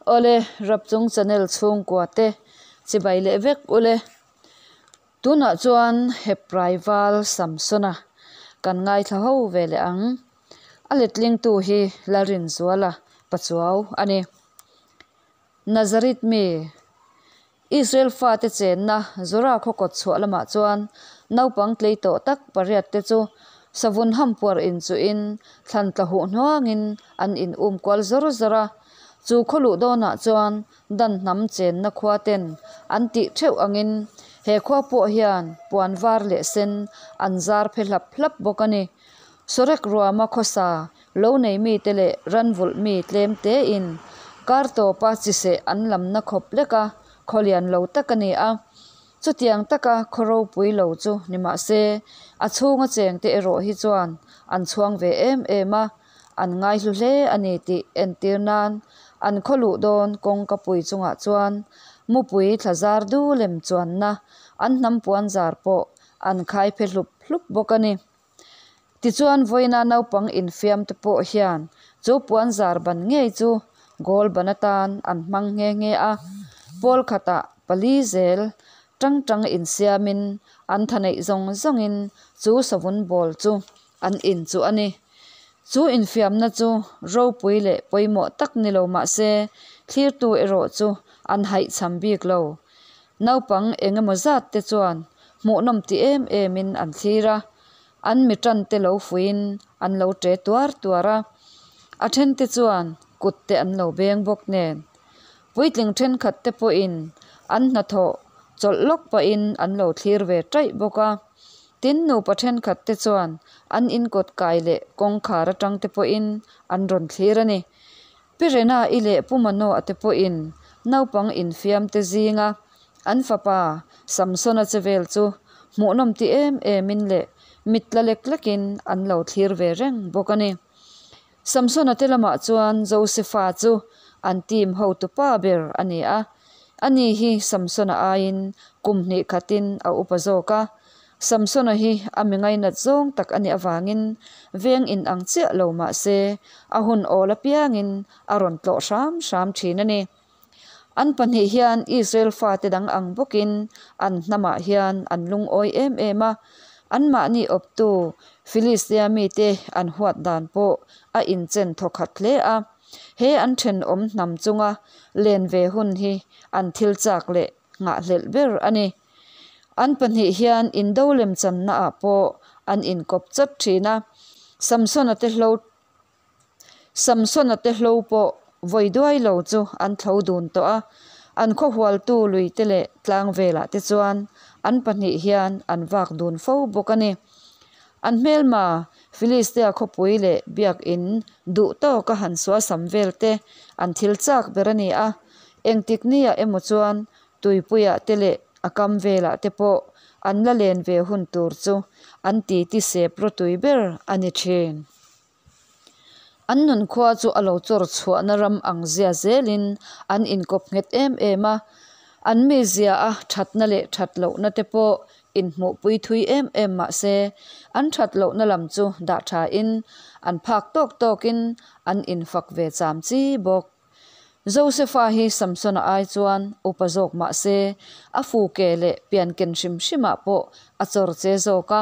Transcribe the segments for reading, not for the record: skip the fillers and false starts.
Awle, Rapchung channel chhungkua te chibai leh vek ule. Tunah chuan Hepraival Samsona kan ngaithla ho ve leh ang. A letlingtu hi Lalrinzuala Pachuau a ni. Nazareth mi Israel fate chenna Zora khaw kawt chhuah lamah chuan naupang tlei tawh tak pariat te chu savun hampuar inchuhin thlan tla huh hnuangin an in um kual zawr zawr a. Chu khaw luh dawnah chuan dan hnam chenna khua ten an tih theuh angin he khua pawh hian puan var leh sen an zar phe hlap hlap bawk a ni. Sorek ruama khawsa lo nei mite leh ranvulh mi tlem tein kar tawpa chiseh an lamna khawp lek a, khaw lian lo tak a ni a. Chutiang taka khaw ropui lo chu ni mah se, a chhunga chengte erawh hi chuan an chhuang ve em em a, an ngaihlu hle a ni tih entir nan an khaw luh dawn kawngka pui chungah chuan mupui thla zar du lem chuanna an hnam puan zar pawh an khai phe hlup hlup bawk a ni. Tichuan vawiina naupang infiamte pawh hian chu puan zar ban ngei chu goal ban atan an hmang nghe nghe a, pawl khatah pali zel tang tang insiamin an tha neih zawng zawngin chu savun ball chu an in chu a ni. Chu infiamna chu ropui leh pawimawh tak ni lo mah se thlirtu erawh chu an haihchham bik lo. Naupang eng emaw zat te chuan hmuhnawm ti em emin an thlir a, an mi tan te lo fuiin an lo ṭe tuar tuar a, a then te chuan kut te an lo beng bawk nen. Puitling thenkhat te pawhin an hnathawh chawlh lawk pahin an lo thlir ve ṭaih bawk a, tin nupa thenkhat te chuan an inkawt kai leh kawngkhar atang te pawhin an rawn thlir a ni. Pi Rena i leh Pu Manoa te pawhin naupang infiam te zinga an fapa Samsona che vel chu hmuhnawm ti em emin leh mit tla lek lekin an lo thlir ve reng bawk a ni. Samsona te lamah chuan Josefa chu an team hotupa ber a ni a, ani hi Samsona aiin kum hnih khatin a upa zawk a, Samsona hi a mi ngainat zawng tak a nih avangin veng in ang chiah lo mah se a hun awl apiangin a rawn tlawh hram hram thin a ni. An pahnih hian Israel fate dang ang bawkin an hnamah hian an lungawi em em a, anmahni awptu Filistia mite an huat dan pawh a inchen thawkhat hle a. He an thenawm hnam chunga len ve hun hi an thil chak leh nghahhlelh ber a ni. An pahnih hian indo lemchanna ah pawh an inkawp chawt thin a, Samsona te hlo Samsona te hlo pawh vawi duai lo chu an thlo dun tawh a, an khawhualtu lui te leh tlang velah te chuan an pahnih hian an vak dun fo bawk a ni. An hmelma Filistia khawpui leh biakin duh tawka han suasam vel te an thil chak ber a ni a, engtik nia emaw chuan tuipuiah te leh a kam velah te pawh an la len ve hun tur chu an titi sep rawtui ber a ni thin. An nunkhua chu a lo chawr chhuahna ram ang zia zelin an inkawp nghet em em a, an mizia a thatna leh that lohna te pawh inhmuhpui thui em em mah se an that lohna lam chu dah thain an phak tawk tawkin an infak ve cham chi bawk. Josefa hi Samsona ai chuan upa zawk mah se a fu ke leh pian ken hrim hrimah pawh a chawr che zawk a,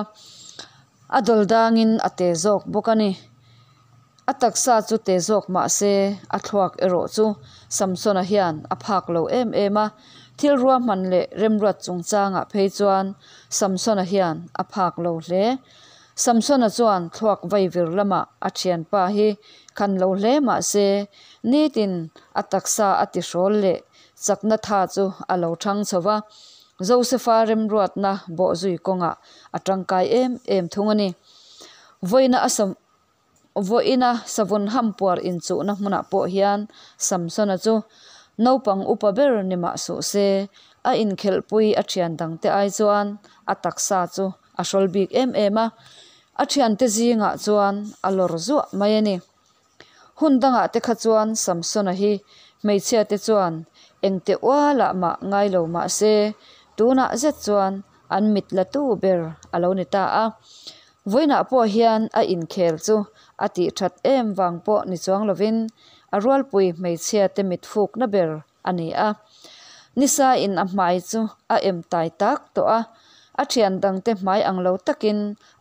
a dawl dangin a te zawk bawk a ni. A taksa chu te zawk mah se a thluak erawh chu Samsona hian a phak lo em em a, thil ruahman leh remruat chungchangah phei chuan Samsona hian a phak lo hle. Samsona chuan thluak vaivir lamah a thianpa hi khan lo hle mah se, nitin a taksa a tihrawl leh chakna tha chu a lo thang chho va, Josefa remruatna bawhzui kawngah a tangkai em em thung a ni. Vawiina a Vawiina savun hampuar inchuhna hmunah pawh hian Samsona chu naupang upa ber ni mah suh se, a inkhelhpui a thian dangte ai chuan a taksa chu a hrawl bik em em a, a thiante zingah chuan a lawr zuah mai a ni. Hun dangah te kha chuan Samsona hi hmeichhia te chuan engte ualah mah ngai lo mah se, tunah zet chuan an mit la tu ber a lo ni ta a. Vawiinah pawh hian a inkhel chu a tih that em vang pawh ni chuang lovin a rualpui hmeichhia te mit fukna ber a ni a. Nisa in a hmai chu a em tai tak tawh a, a thian dangte hmai ang lo takin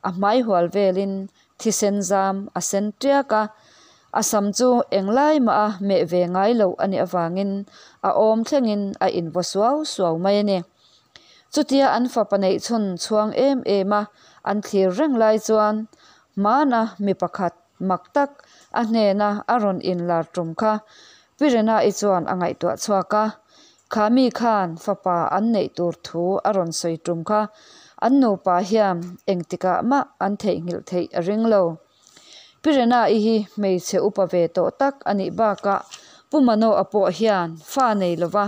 a hmai hual velin thisen zam a sen tiak a, a sam chu englai mah a meh ve ngai loh a nih avangin a awm thlengin a invaw suau suau mai a ni. Chutia an fapa neih chhun chhuang em em a an thlir reng lai chuan hmana mi pakhat mak tak a hnena a rawn inlar tum kha Pi Rena-i chuan a ngaihtuah chhuak a, kha mi khan fapa an neih tur thu a rawn sawi tum kha an nupa hian engtikah mah an theihnghilh theih a ring lo. Pi Rena-i hi hmeichhe upa ve tawh tak a nih bakah Pu Manoa pawh hian fa nei lova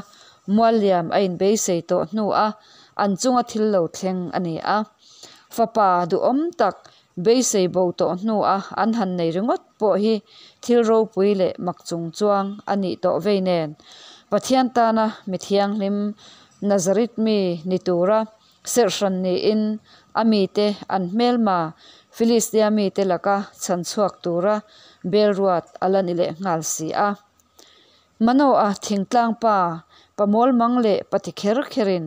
mualliam a inbeisei tawh hnua an chunga thil lo thleng a ni a. Fapa duhawm tak beisei bo tawh hnua an han nei ringawt pawh hi thil ropui leh mak chung chuang a nih tawh vei nen Pathian tana mi thianghlim Nazareth mi ni tura Serhhran niin a mite an hmelma Filistia mite laka chhan chhuak tura bel ruat a la ni leh nghal si a. Manoa thingtlang pa, pa mawlmang leh pa ti kher kherin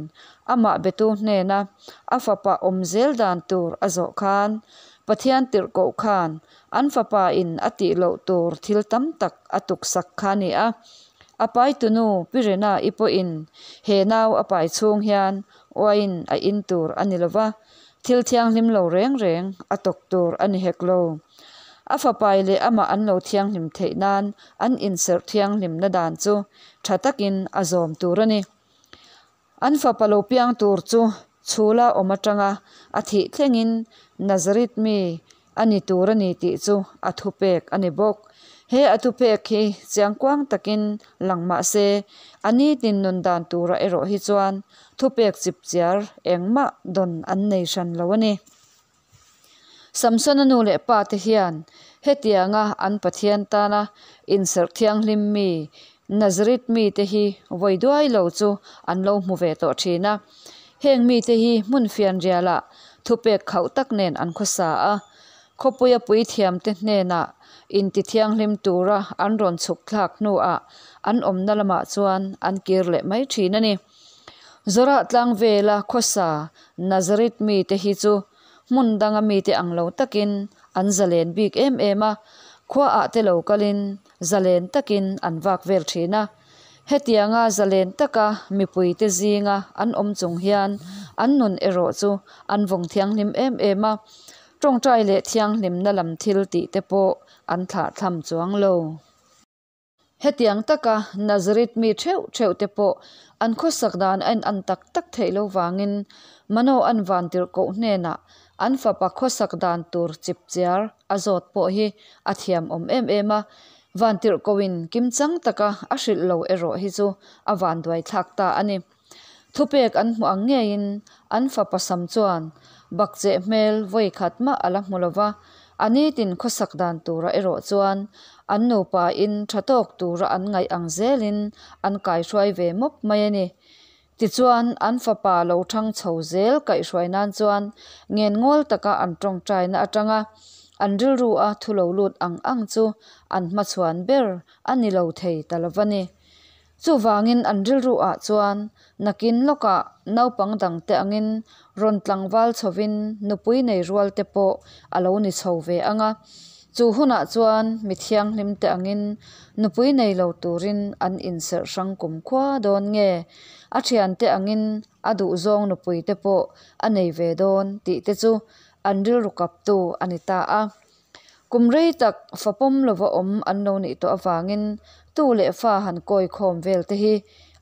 amah betu hnena a fapa awm zel dan tur a zawh khan Pathian tirhkoh khan an fapa in a tih loh tur thil tam tak a tuksak kha a ni a. A paitunu Pi Rena-i pawhin he nau a pai chhung hian Uain a in tur a ni lova, thil thianghlim lo reng reng a tawk tur a ni hek lo. A fapai leh amah an lo thianghlim theih nan an inserh thianghlimna dan chu tha takin a zawm tur a ni. An fapa lo piang tur chu chhula awm atanga a thih thlengin Nazareth mi a ni tur a ni tih chu a thupek a ni bawk. He a thupek hi chiangkuang takin lang mah se, a nitin nun dan turah erawh hi chuan thupek chipchiar engmah dawn an nei hran lo a ni. Samsona nu leh pa te hian hetianga an Pathian tana inserh thianghlim mi, Nazareth mite hi vawi duai lo chu an lo hmu ve tawh thin a. Heng mite hi hmun fianrialah thupek khauh tak nen an khawsa a, khawpuia puithiamte hnenah intithianghlim tura an rawn chhuk thlak hnuah an awmna lamah chuan an kir leh mai thin a ni. Zorah tlang vela khawsa Nazareth mite hi chu hmun danga mite ang lo takin an zalen bik em em a, khuaah te lo kalin zalen takin an vak vel thin a. Hetianga zalen taka mipuite zinga an awm chung hian an nun erawh chu an vawng thianghlim em em a, tawngtai leh thianghlimna lam thil tih te pawh an thlahthlam chuang lo. Hetiang taka Nazareth mi theuh theuh te pawh an khawsak dan a in an tak tak theih lo vangin Mano an vantirhkoh hnenah an fapa khawsak dan tur chipchiar a zawt pawh hi a thiam awm em em a, Vantirhkohin kimchang taka a hrilh lo erawh hi chu a vanduai thlak ta a ni. Thupek an hmuh ang ngeiin an fapa sam chuan bakcheh hmel vawi khat mah a la hmu lo va, a nitin khawsak dan tura erawh chuan an nupain tha tawk tura an ngaih ang zelin an kaihruai ve mawp mai a ni. Tichuan, an fapa lo thang chho zel kaihhruai nan chuan ngenngawl taka an tawngtaina atanga an rilru a thu lo lut ang ang chu an hmachhuan ber a ni lo thei ta lo va ni. Chuvangin an rilru ah chuan nakin lawkah naupang dangte angin rawn tlangval chhovin nupui nei rual te pawh a lo ni chho ve ang a. Chu hunah chuan mi thianghlim te angin nupui nei lo turin an inserh hrang kum khua dawn nge? A thiante angin a duhzawng nupui te pawh a nei ve dawn tih te chu an rilru kaptu a ni ta a. Kum rei tak fa pawm lova awm an lo nih tawh avangin tu leh fa han kawi khawm vel te hi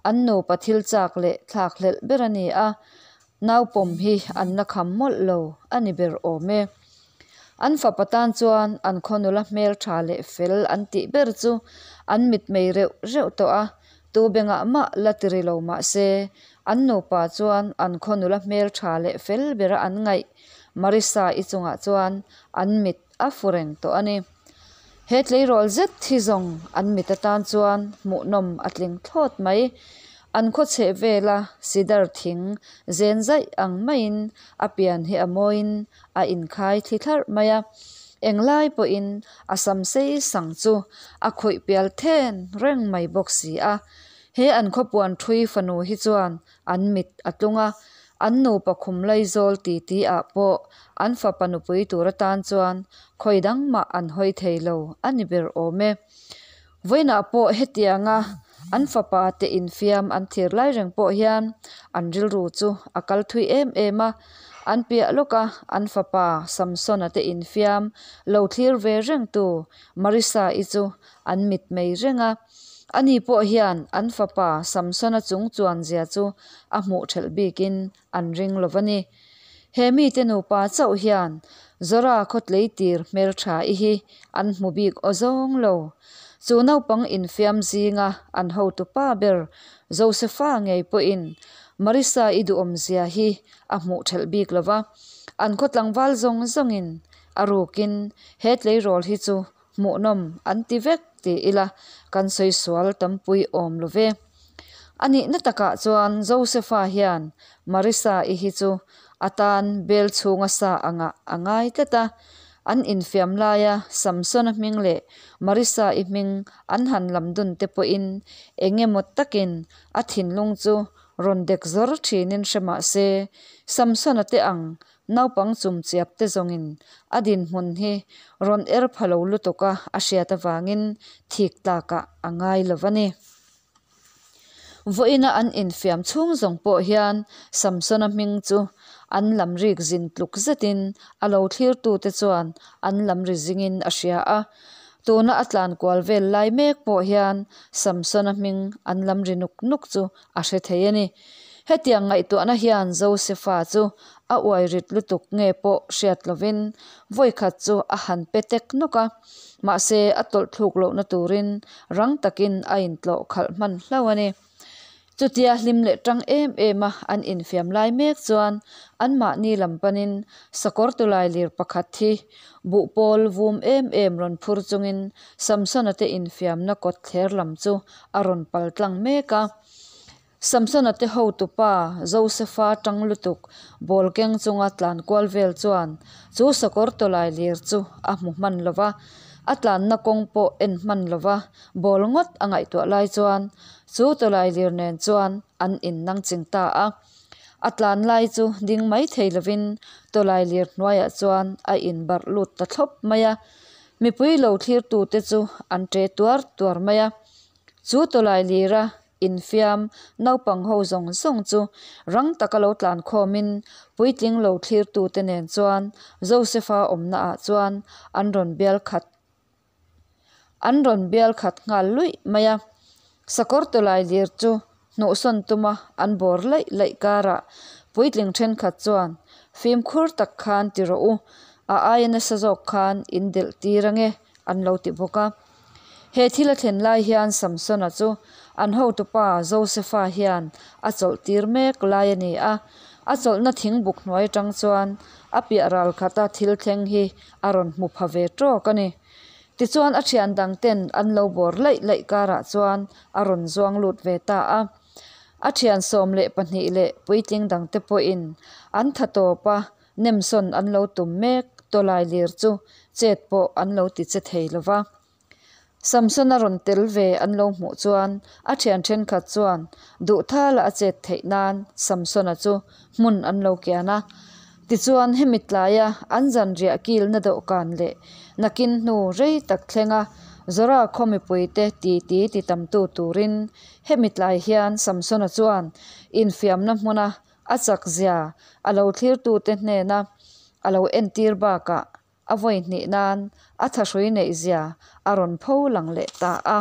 an nupa thil chak leh thlakhlelh ber a ni a, Naupawm hi an la kham mawlh lo a ni ber awm e. An fapa tan chuan an khaw nula hmeltha leh fel an tih ber chu an mitmei reuh reuh tawh a, tu bengah mah la ti ri lo mah se, an nupa chuan an khaw nula hmeltha leh fel bera an ngaih Marissa-i chungah chuan an mit a fu reng tawh a ni. He tleirawl zet hi zawng an mit atan chuan hmuhnawm a tling thlawt mai. An khaw chheh vela sidar thing zen zaih ang maiin a pian hi a mawiin a inkhai thli thlarh mai a. Englai pawhin a sam sei sang chu a khawih pial then reng mai bawk si a. He an khawpuan thui fanu hi chuan an mit a tlung a, an nupa khum laizawl titi ah pawh an fapa nupui tur atan chuan khawi dang mah an hawi thei lo a ni ber awm e. Vawiinah pawh hetianga an fapa te infiam an thlir lai reng pawh hian an rilru chu a kal thui em em a, an piah lawka an fapa Samsona te infiam lo thlir ve reng tu Marissa-i chu an mitmei reng a. Ani pawh hian an fapa Samsona chung chuan zia chu a hmuh thelh bikin an ring lo va ni. He mite nupa chauh hian Zora khawtlei tir hmeltha i hi an hmu bik aw zawng lo. Chu naupang infiam zinga an hotu pa ber Josefa ngei pawhin Marissa i duhawm zia hi a hmuh thelh bik lo va, an khaw tlangval zawng zawngin a rukin he tleirawl hi chu Hmuhnawm an ti vek ti ila kan sawi sual tampui awm lo ve. A nihna takah chuan Josefa hian Marissa-i hi chu a tan bel chhunga sa angah a ngai tlat a. An infiam laia Samsona hming leh Marissa-i hming an han lam dun te pawhin eng emaw takin a thinlung chu rawn dek zawr thinin hre mah se Samsona te ang Naupang chumchiap te zawngin a dinhmun hi rawn er pha lo lutuk a a hriat avangin thik tlakah a ngai lo va ni. Vawiina an infiam chhung zawng pawh hian Samsona hming chu an lam rik zin tluk zetin a lo thlirtute chuan an lam ri zingin a hria a. Tuna a tlan kual vel lai mek pawh hian Samsona hming an lam ri nuk nuk chu a hre thei a ni. Hetiang ngaihtuahna hian Josefa chu a uai rit lutuk nge pawh hriat lovin vawikhat chu a han pe tek nawk a, mahse a tawlh thluk lohna turin rang takin a intlawh khalh hman hlauh a ni. Chutia hlim leh tang em em a an infiam lai mek chuan anmahni lam panin sakawr tulai lir pakhat hi buhpawl vum em em rawn phur chungin Samsona te infiamna kawt thler lam chu a rawn pal tlang mek a. Samsona te hotupa Josefa tang lutuk ball keng chunga tlan kual vel chuan chu sakawr tawlai lir chu a hmu hman lo va, a tlanna kawng pawh en hman lo va, ball ngawt a ngaihtuah lai chuan chu tawlai lir nen chuan an innang ching ta a. A tlan lai chu ding mai thei lovin tawlai lir hnuaiah chuan a inbarh lut ta thlawp mai a, mipui lo thlirtute chu an ṭe tuar tuar mai a. Chu tawlai lira infiam naupang ho zawng zawng chu rang taka lo tlan khawmin puitling lo thlirtute nen chuan Josefa awmna ah chuan an rawn bial khat an rawn bial khat nghal luih mai a. Sakawr tawlai lir chu hnuhsawn tuma an bawr laih laih karah puitling thenkhat chuan fimkhur tak khan ti rawh u, a aia nasa zawk khan in delh tir ange an lo ti bawk a. He thil a thlen lai hian Samsona chu an hotupa Josefa hian a chawlh tir mek lai a ni a. A chawlhna thingbuk hnuai atang chuan a piah ral khata thil thleng hi a rawn hmu pha ve tawk a ni. Tichuan a thian dang ten an lo bawr laih laih karah chuan a rawn zuang lut ve ta a. A thian 12 leh puitling dangte pawhin an tha tawp a, nemsawn an lo tum mek tawlai lir chu chet pawh an lo ti che thei lo va. Samsona rawn tel ve an lo hmuh chuan a thian thenkhat chuan duhthala a chet theih nan Samsona chu hmun an lo kian a. Tichuan hemi tlaia an zanriah kilna dawhkan leh nakin hnu rei tak thlenga Zora khaw mipuite titi ti tamtu turin hemi tlai hian Samsona chuan infiamna hmuna a chakzia a lo thlirtute hnena a lo entir bakah a vawi hnih nan a thahrui neihzia a rawn pho lang leh ta a.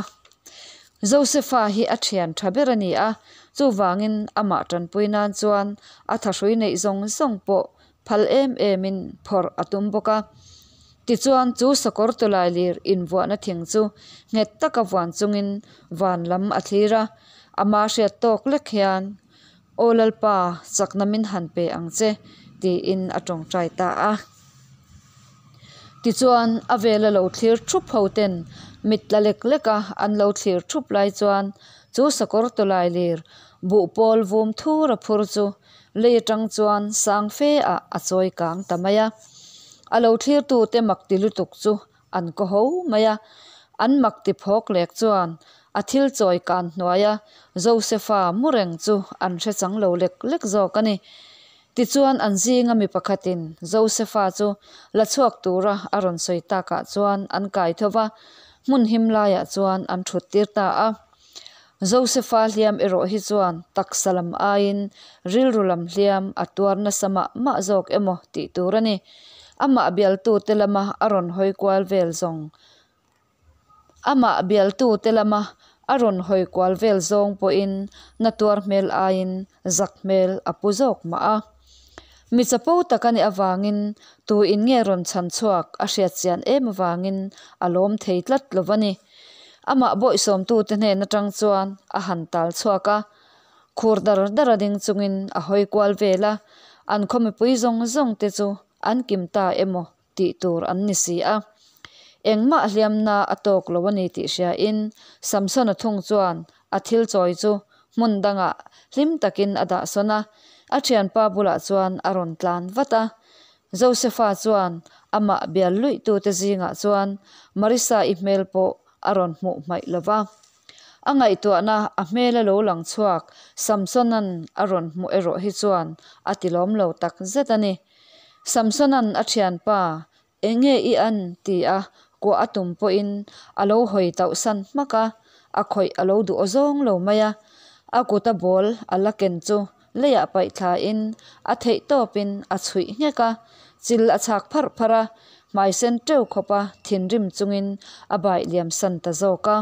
Josefa hi a thian tha ber a ni a, chuvangin amah tanpui nan chuan a thahrui neih zawng zawng pawh phal em emin phawrh a tum bawk a. Tichuan chu sakawr tawlai lir invuahna thing chu nghet taka vuan chungin van lam a thlir a, ama hriat tawk lek hian, Aw Lalpa, chakna min han pe ang che, tiin a tawngtai ta a. Tichuan, a vela lo thlir thup ho ten mit tla lek lek a an lo thlir thup lai chuan chu sakawr tawlai lir buhpawl vum thur a phur chu lei atang chuan sang fe ah a chawi kang ta mai a. A lo thlirtute mak ti lutuk chu an ko ho mai a. An mak ti phawk lek chuan a thil chawi kan hnuaia Josefa mu reng chu an hre chang lo lek lek zawk a ni. Tichuan an zinga mi pakhatin Josefa chu la chhuak tura a rawn sawi takah chuan an kai tho va, hmun him laiah chuan an thut tir ta a. Josefa hliam erawh hi chuan taksa lam aiin rilru lam hliam a tuar nasa mah mah zawk emaw tih tur a ni. Amah bialtute lama a rawn hawi kual vel zawng Amah bialtute lama a rawn hawi kual vel zawng pawhin na tuar hmel aiin zak hmel a pu zawk mah a. Mi chapo tak a nih avangin tu in nge rawn chhan chhuak a hriat chian em avangin a lawm thei tlat lo va ni. Amah bawihsawmtute hnen atang chuan a han tal chhuak a, khur dar dar a ding chungin a hawi kual vel a, an khaw mipui zawng zawng te chu an kim ta emaw tih tur an ni si a. Engmah hliamna a tawk lo a ni tih hriain Samsona thung chuan a thil chawi chu hmun dangah hlim takin a dahsawn a, a thianpa bulah chuan a rawn tlan vat a. Josefa chuan amah bial luihtute zingah chuan Marissa-i hmel pawh a rawn hmuh hmaih lo va. A ngaihtuahna a hmela lo lang chhuak Samsona'n a rawn hmuh erawh hi chuan a tilawm lo tak zet a ni. Samsona'n a thianpa, Eng nge i an? ti a kuah a tum pawhin a lo hawi tauhsan hmak a, a khawih a lo duh awzawng lo mai a. A kuta ball a la ken chu leiah paih thlain a theih tawpin a chhuih nghek a, chil a chhak pharh pharh a, hmai sen teuh khawpa thinrim chungin a baih liam san ta zawk a.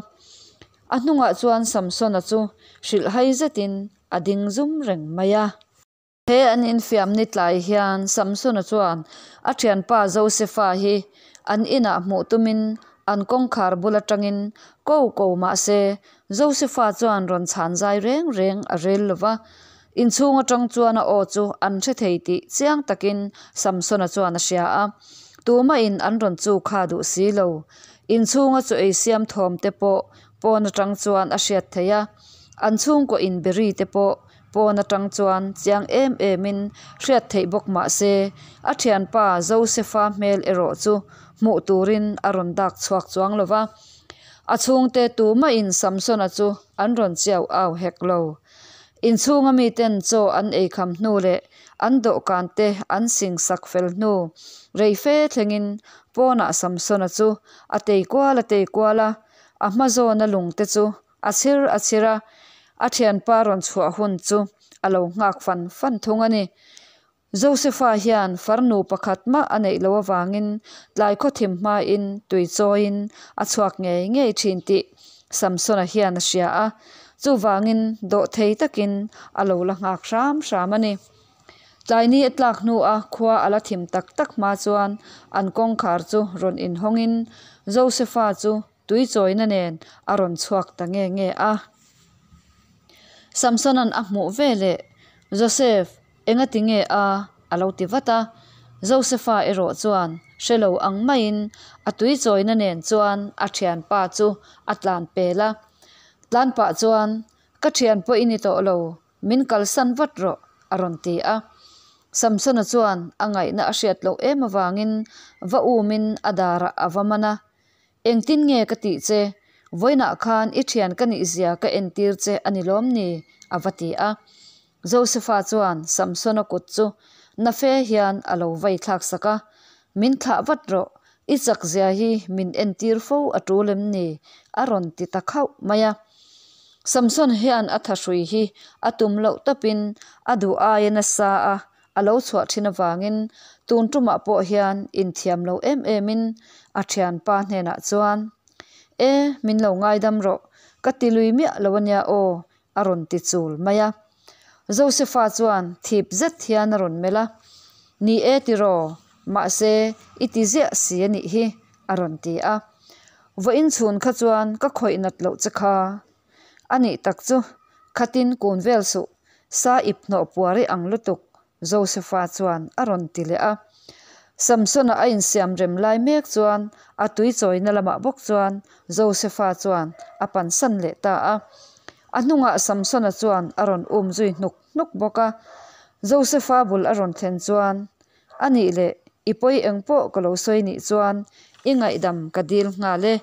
A hnungah chuan Samsona chu hrilhhai zetin a ding zum reng mai a. He an infiam ni tlai hian Samsona chuan a thianpa Josefa hi an inah hmuh tumin an kawngkhar bul atangin ko ko mah se Josefa chuan rawn chhan zai reng reng a rel lo va. Inchhung atang chuan a aw chu an hre thei tih chiang takin Samsona chuan a hria a. Tumahin an rawn chu kha duh si lo. Inchhunga chaw ei siam thawm te pawh pawn atang chuan a hriat theih a. An chhungkaw inberi te pawh Pawn atang chuan chiang em emin hriat theih bawk mah se, a thianpa Josefa hmel erawh chu hmuh turin a rawn dak chhuak chuang lo va. A chhungte tumahin Samsona chu an rawn chiau au hek lo. Inchhunga miten chaw an eikham hnu leh an dawhkan te an sing sak fel hnu rei fe thlengin pawnah Samsona chu a tei kual a tei kual a, a hma zawna lungte chu A chhir a chhir a, a thianpa rawn chhuah hun chu a lo nghak fan fan thung a ni. Josefa hian farnu pakhat mah a neih loh avangin tlai khawthim hmain tui chawiin a chhuak ngei ngei thin tih Samsona hian a hria a, chuvangin dawhthei takin a lo la nghak hram hram a ni. Tlai ni a tlak hnua khua a la thim tak tak hma chuan an kawngkhar chu rawn inhawngin Josefa chu Tui chawina nen a rawn chhuak ta nge nge a. Samsona'n a hmuh ve leh, Joseph, engati nge a? a lo ti vat a. Josefa erawh chuan hre lo ang maiin a tui chawina nen chuan a thianpa chu a tlan pel a. Tlan pah chuan, Ka thian pawh i ni tawh lo, Min kalsan vat rawh, a rawn ti a. Samsona chuan a ngaihna a hriat loh em avangin va umin a darah a va man a. Engtin nge ka tih che? Vawiinah khan i thian ka nih zia ka entir che a ni lawm ni? a va ti a. Josefa chuan Samsona kut chu na fe hian a lo vai thlak sak a, Min thlah vat rawh, i chak zia hi min entir fo a tul em ni? a rawn ti ta khauh mai a. Samson hian a thahrui hi a tum loh tawpin a duh aia nasa a a lo chhuah thin avangin tun tumah pawh hian inthiam lo em emin a thianpa hnenah chuan, E, min lo ngaidam rawh, ka ti lui miah lo ania aw, a rawn ti chul mai a. Josefa chuan thip zet hian a rawn melh a, Ni e tiraw, mahse i ti ziah si a nih hi, a rawn ti a. Vawiin chhun kha chuan ka khawih nat loh che kha. A nih tak chu, khatin kun vel suh, sa ip hnawh puar i ang lutuk, Josefa chuan a rawn ti leh a. Samsona a insiam rem lai mek chuan a tui chawina lamah bawk chuan Josefa chuan a pansan leh ta a. A hnungah Samsona chuan a rawn um zui hnuk hnuk bawk a. Josefa bul a rawn thlen chuan, A nih leh. I pawi eng pawh ka lo sawi nih chuan i ngaihdam ka dil nghal e.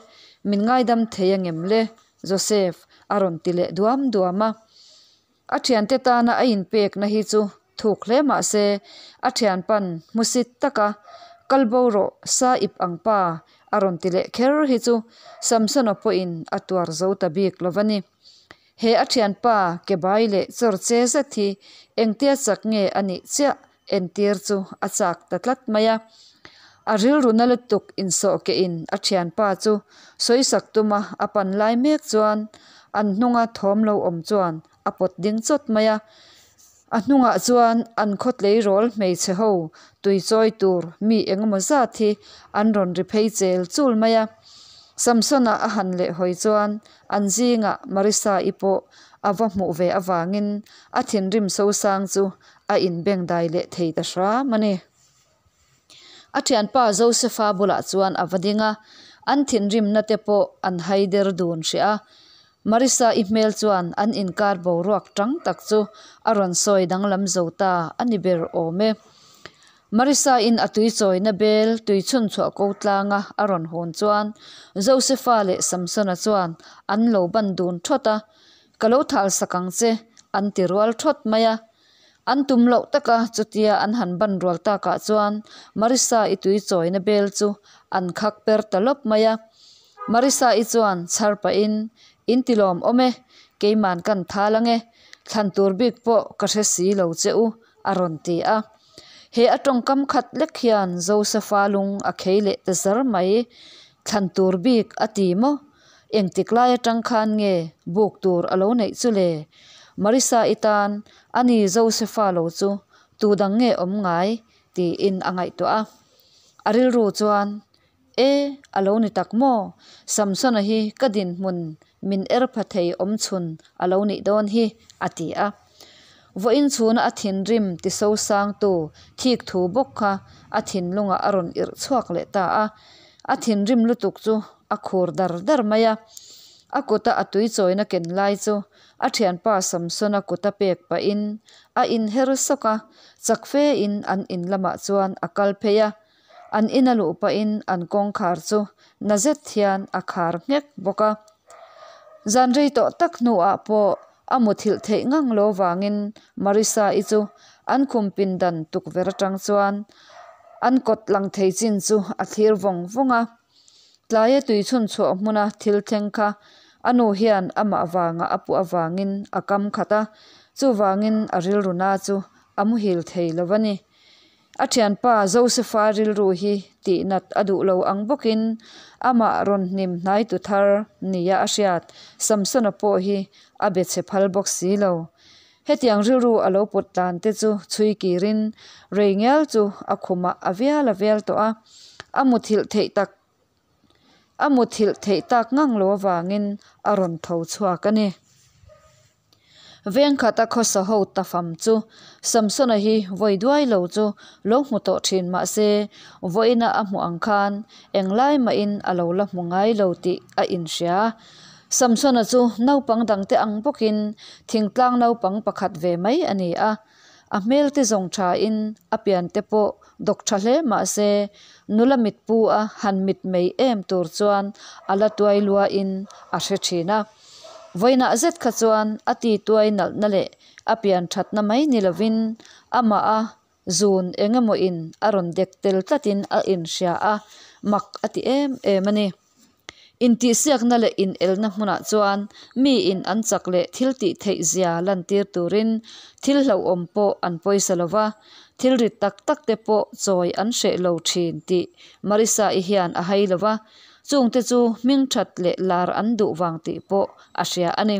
Min ngaidam thei angem le Joseph? a rawn ti leh duam duam a. A thiante tana a inpekna hi chu thuk hle mah se, a thianpan hmusit taka kal bo rawh sa ip ang pa a rawn ti leh kher hi chu Samsona pawhin a tuar zo ta bik lo va ni. He a thianpa ke bai leh chawr che zet hi engtia chak nge a nih chiah entir chu a chak ta tlat mai a. A rilru na lutuk insawh kehin a thianpa chu sawisak tuma a pan lai mek chuan an hnunga thawm lo awm chuan a pawt ding chawt mai a. A hnungah chuan an khaw tleirawl hmeichhe ho tui chawi tur mi engemaw zat hi an rawn ri phei chel chul mai a. Samsona a han leh hawi chuan an zingah Marisa-i pawh a va hmuh ve avangin a thinrim sosang chu a inbengdai leh thei ta hram a ni. A thianpa Josefa bulah chuan a va ding a, an thinrimna te pawh an haider dun hrih a. Marisa-i hmel chuan an inkar boruak tang tak chu a rawn sawi danglam zo ta a ni ber awm e. Marisa-in a tui chawina bel tui chhun chhuah ko tlanga a rawn hawn chuan Josefa leh Samsona chuan an lo ban dun thawt a, Ka lo thal sak ang che, an ti rual thawt mai a. An tum loh taka chutia an han ban rual takah chuan Marisa-i tui chawina bel chu an khak per ta lawp mai a. Marisa-i chuan chhar pahin, In ti lawm awm e, keiman kan thal ang e, thlan tur bik pawh ka hre si lo che u, a rawn ti a. He a tawngkam khat lek hian Josefa lung a khei leh ta zar mai. Thlan tur bik a ti maw? Engtik lai atang khan nge buk tur a lo neih chu le? Marisa-i tan a ni Josefa lo chu tu dang nge awm ngai? tiin a ngaihtuah a. A rilru chuan, E, a lo ni tak maw? Samsona hi ka dinhmun min er pha thei awm chhun a lo nih dawn hi, a ti a. Vawiin chhuna a thinrim tisosangtu thik thu bawk kha a thinlungah a rawn irh chhuak leh ta a. A thinrim lutuk chu a khur dar dar mai a. A kuta a tui chawina ken lai chu a thianpa Samsona kuta pek pahin a inher sawk a, chak fein an in lamah chuan a kal phei a. An in a luh pahin an kawngkhar chu na zet hian a khar nghek bawk a. Zan rei tawh tak hnuah pawh a muthilh theih ngang lo vangin Marisa-i chu an khum pindan tukverh atang chuan an kawt lang thei chin chu a thlir vawng vawng a. Tlaia tui chhun chhuah hmuna thil thleng kha a nu hian amah vanga a puh avangin a kam khat a, chuvangin a rilru na chu a muhil thei lo a ni. A thianpa Josefa rilru hi tihnat a duh lo ang bawkin amah rawn hnim hnaitu thar nia a hriat Samsona pawh hi a be chhe phal bawk si lo. Hetiang rilru a lo put tlan te chu chhui kirin rei ngial chu a khumah a vial a vial tawh a, a muthilh theih tak a muthilh theih tak ngang lo avangin a rawn tho chhuak a ni. Vengkhata khawsa ho ta fam chu Samsona hi vawi duai lo chu lo hmu tawh thin mah se vawiina a hmuh ang khan englai mahin a lo la hmu ngai lo tih a inhria. Samsona chu naupang dangte ang bawkin thingtlang naupang pakhat ve mai a ni a. A hmel te zawng thain a pian te pawh dawk tha hle mah se nula mitpu a han mit mei em tur chuan a la tuai luain a hre thin a. Vawiinah zet kha chuan a ti tuai nalhna leh a pian thatna mai ni lovin amah a zun eng emaw in a rawn dek tel tlatin a inhria a, mak a ti em em a ni. Intihsiakna leh inelna hmunah chuan miin an chak leh thil tih theih zia lantir turin thil hlauhawm pawh an pawisa lo va, thil rit tak tak te pawh chawi an hreh lo thin tih Marisa-i hian a hai lo va, chungte chu hming that leh lar an duh vang tih pawh a hria a ni.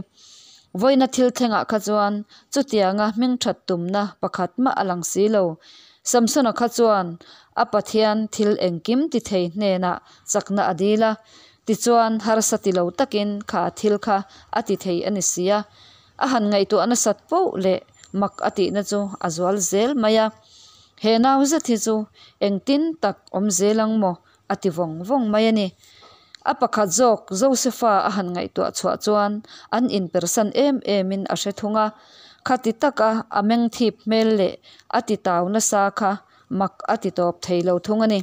Vawiina thil thlengah kha chuan chutianga hming that tumna pakhat mah a lang si lo. Samsona kha chuan a Pathian thil engkim ti thei hnenah chakna a dil a, tichuan harsa ti lo takin kha thil kha a ti thei a ni si a. A han ngaihtuah nasat poh leh mak a tihna chu a zual zel mai a. He nau zet hi chu engtin tak awm zel ang maw a ti vawng vawng mai a ni. A pakhat zawk Josefa a han ngaihtuah chhuah chuan an inpersan em emin a hre thung a, khati taka a meng thip hmel leh a ti tau nasa kha mak a ti tawp thei lo thung a ni.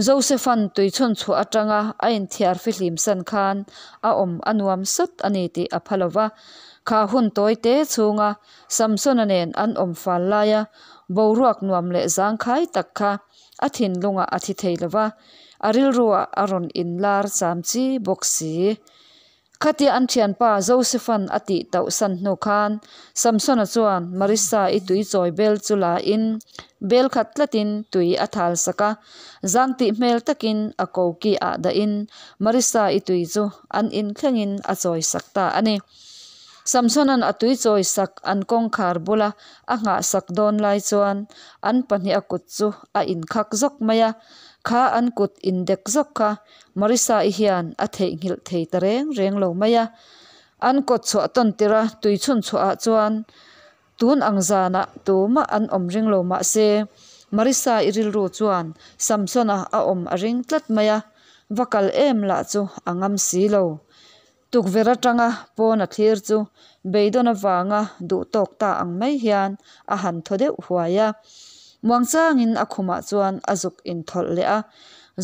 Josepha'n tuichhunchhuah atanga a inthiar fihlim san khan a awm a nuam sawt a ni tih a pha lo va. Kha hun tawi te chhunga Samsona nen an awm fal laia boruak nuam leh zangkhai tak kha a thinlungah a thi thei lo va, a rilruah a rawn inlar cham chi bawk si. Khatia an thianpa Josepha'n a tih tauh san hnu khan Samsona chuan Marissa-i tui chawi bel chu la in bel khat tlatin tui a thal sak a, zang tih hmel takin a koki ah dahin Marissa-i tui chu an in thlengin a chawi sak ta a ni. Samsona'n a tui chawi sak an kawngkhar bula a nghah sak dawn lai chuan an pahnih a kut chu a inkhak zawk mai a, kha an kut indek zawk kha Marissa-i hian a theihnghilh thei ta reng reng lo mai a. An kawt chhuah tawn tirh a tui chhun chhuah ah chuan tun ang zanah tumah an awm ring lo mah se Marissa-i rilru chuan Samson-a a awm a ring tlat mai a, va kal em lah chu a ngam si lo. Tukverh atanga pawn a thlir chu beidawn avanga duh tawk ta ang mai hian a han thaw deuh huai a. Muangchangin a khumah chuan a zuk inthawlh leh a.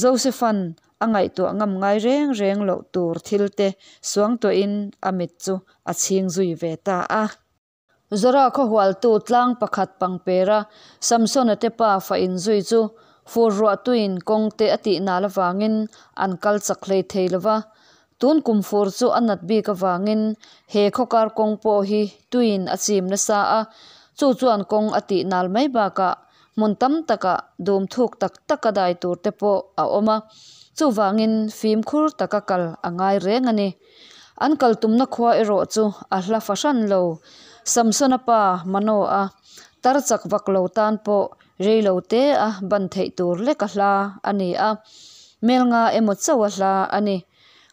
Josepha'n a ngaihtuah ngam ngai reng reng loh tur thil te suangtuahin a mit chu a chhing zui ve ta a. Zora khawhualtu tlang pakhat pangpera Samsona te pa fa inzui chu fur ruahtuin kawng te a tih nal avangin an kal chak hlei thei lo va. Tun kum fur chu a nat bik avangin he khawkar kawng pawh hi tuiin a chim nasa a, chu chuan kawng a tih nal mai bakah hmun tam takah dum thuk tak taka dai tur te pawh a awm a, chuvangin fimkhur taka kal a ngai reng a ni. An kal tumna khua erawh chu a hla fahran lo. Samsona pa Manoa tar chak vak lo tan pawh rei lo te a ban theih tur lek a hla a ni a, mel nga emaw chauh a hla a ni.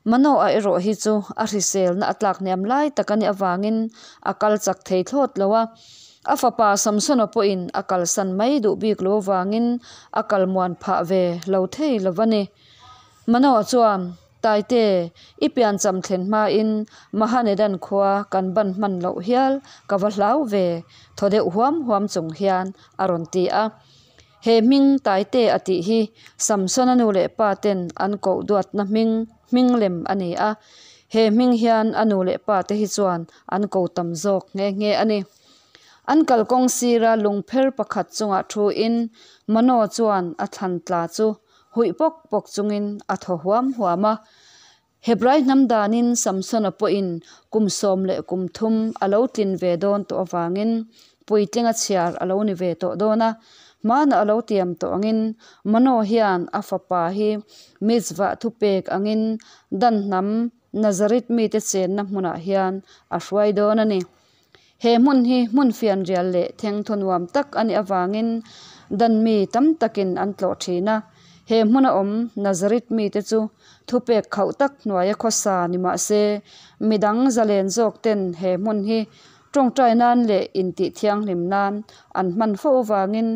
Manoa erawh hi chu a hriselna a tlak hniam lai tak a nih avangin a kal chak thei thlawt lo a. A fapa Samsona pawhin a kalsan mai duh bik lo avangin a kal muan phah ve lo thei lo va ni. Manoa chuan, Taite, i piancham thlen hmain Mahanedan khua kan ban hman loh hial ka va hlau ve, thaw deuh huam huam chung hian a rawn ti a. He hming Taite a tih hi Samsona nu leh pa ten an koh duatna hming hming lem a ni a. He hming hian a nu leh pa te hi chuan an ko tam zawk nghe nghe a ni. An kalkawng sira lungpher pakhat chungah thuin Manoa chuan a thlan tla chu Huih pawk pawk chungin a thaw huam huam a. Hebrai hnam danin Samsona pawhin kum 13 a lo tlin ve dawn tawh avangin puitlinga chhiar a lo ni ve tawh dawn a. Hmana a lo tiam tawh angin Mano hian a fapa hi mitzvah thupek angin Dan hnam Nazareth mite chenna hmunah hian a hruai dawn a ni. He hmun hi hmun fianrial leh thengthaw nuam tak a nih avangin Dan mi tam takin an tlawh thin a. He hmuna awm Nazareth mite chu thupek khauh tak hnuaia khawsa ni mah se, midang zalen zawk ten he hmun hi tawngtai nan leh intih thianghlim nan an hman fo avangin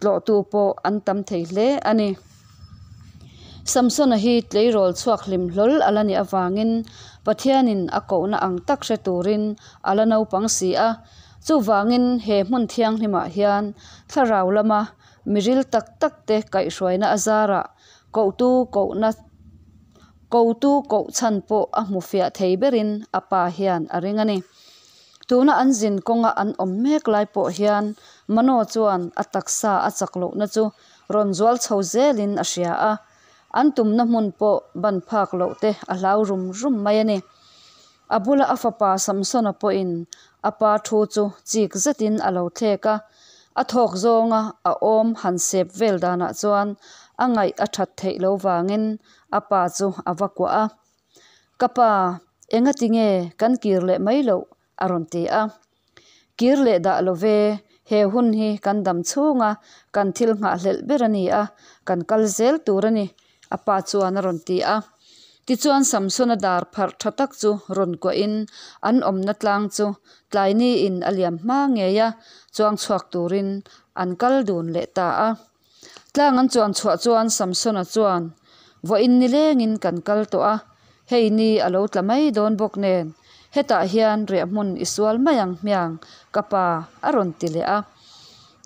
tlawhtu pawh an tam thei hle a ni. Samsona hi tleirawl chhuak hlim hlawl a la nih avangin Pathianin a kohna ang tak hre turin a la naupang si a. Chuvangin he hmun thianghlimah hian thlarau lama miril tak takte kaihhruaina a zarah kohtu kohna kotu koh chhan pawh a hmu fiah thei berin a pa hian a ring a ni. Tuna an zin kawnga an awm mek lai pawh hian Mano chuan a taksa a chak lohna chu rawn zual chho zelin a hria a, an tumna hmun pawh ban phak loh te a hlau rum rum mai a ni. A bula a fapa Samsona pawhin a pa thu chu chik zetin a lo thlek a, a thawk zawnga a awm han sep vel danah chuan a ngaih a that theih lo vangin a pa chu a va kuah a. Ka pa, engati nge kan kir leh mai loh? a rawn ti a. Kir leh dah lo ve, he hun hi kan dam chhunga kan thil nghahhlelh ber a ni a, kan kal zel tur a ni, a pa chuan a rawn ti a. Tichuan Samsona dar pharh tha tak chu rawn kuahin an awmna tlang chu tlainiin a liam hma ngei a, chuang chhuak turin an kal dun leh ta a. Tlang an chuan chhuah chuan Samsona chuan, Vawiin nilengin kan kal tawh a, hei ni a lo tla mai dawn bawk nen, hetah hian riahhmun i sual mai ang hmiang ka pa a rawn ti leh a.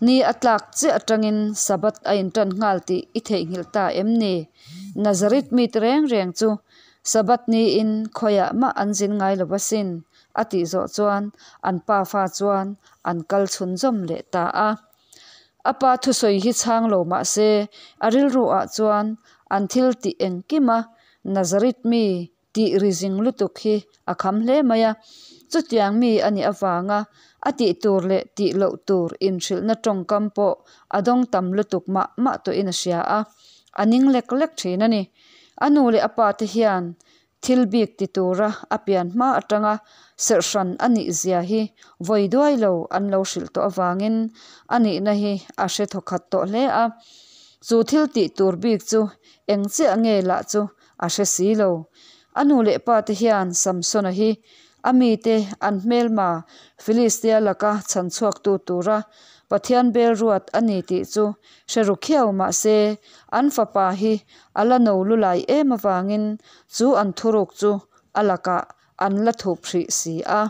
Ni a tlak chiah atangin Sabbath a intan nghal tih i theihnghilh ta em ni? Nazareth mite reng reng chu Sabbath niin khawiah mah an zin ngai lo asin, a tih zawh chuan an pafa chuan an kal chhunzawm leh ta a. A pa thusawi hi chhang lo mah se a rilru ah chuan an thil tih engkima Nazareth mi tih ri zing lutuk hi a kham hle mai a. Chutiang mi a nih avanga a tih tur leh tih loh tur inhrilhna tawngkam pawh a dawng tam lutuk mah mah tawhin a hria a, a ning lek lek thin a ni. A nu leh a pa te hian thil bik ti tura a pian hma atanga serh hran a nih zia hi vawi duai lo an lo hrilh tawh avangin a nihna hi a hre thawkhat tawh hle a. Chu thil tih tur bik chu eng chiah nge lah chu a hre si lo. A nu leh pa te hian Samsona hi a mite an hmelma Filistia laka chhan chhuaktu tura Pathian bel ruat a ni tih chu hre ru khiau mah se an fapa hi a la no lu lai em avangin chu an thuruk chu a lakah an la thup hrih si a.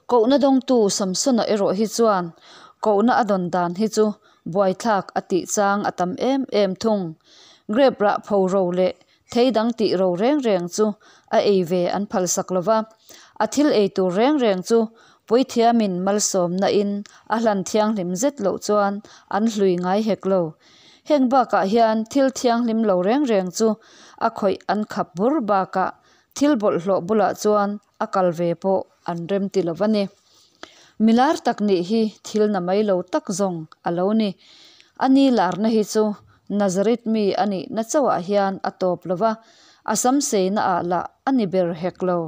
Kohna dawngtu Samsona erawh hi chuan kohna a dawn dan hi chu buaithlak a tih chang a tam em em thung. Grape rah pho ro leh thei dang tih ro reng reng chu a ei ve an phalsak lo va, a thil ei tur reng reng chu puithiamin malsawmna in a hlan thianghlim zet loh chuan an hlui ngai hek lo. Heng bakah hian thil thianghlim lo reng reng chu a khawih an khap bur bakah thil bawlhhlawh bulah chuan a kal ve pawh an rem ti lo a ni. Milar tak nih hi thil na mai lo tak zawng a lo ni. A ni larna hi chu Nazareth mi a nih na chauhah hian a tawp lo va, a sam seina ah lah a ni ber hek lo.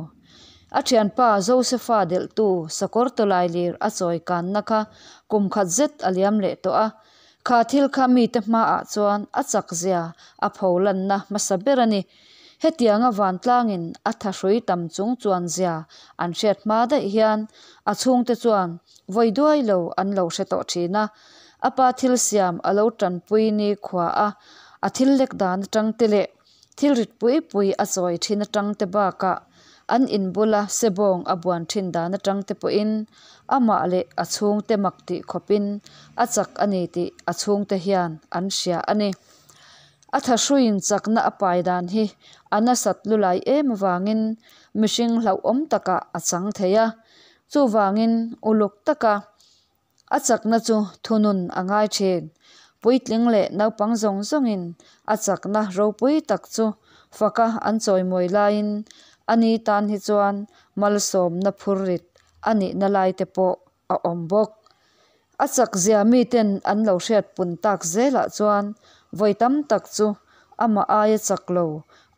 A thianpa Josefa delhtu sakawr tawlailir a chawi kanna kha kum khat zet a liam leh tawh a. Kha thil kha mite hmaah chuan a chak zia a pholanna hmasa ber a ni. Hetianga vantlangin a thahrui tam chung chuan zia an hriat hma daih hian a chhungte chuan vawi duai lo an lo hre tawh thin a. A pa thil siam a lo tanpui ni khua a, a thil lek dan atang te leh thil rit pui pui a chawi thin atang te bakah an in bula sebawng a buan thin dan atang te pawhin amah leh a chhungte mak tih khawpin a chak a ni tih a chhungte hian an hria a ni. A thahruiin chakna a pai dan hi a nasat lulai em avangin mihring hlauhawm takah a chang thei a, chuvangin uluk taka a chakna chu thunun a ngai thin. Puitling leh naupang zawng zawngin a chakna ropui tak chu faka an chawimawi laiin a ni tan hi chuan malsawmna phurrit a nihna lai te pawh a awm bawk. A chakzia miten an lo hriat pun tak zelah chuan vawi tam tak chu amah aia chak lo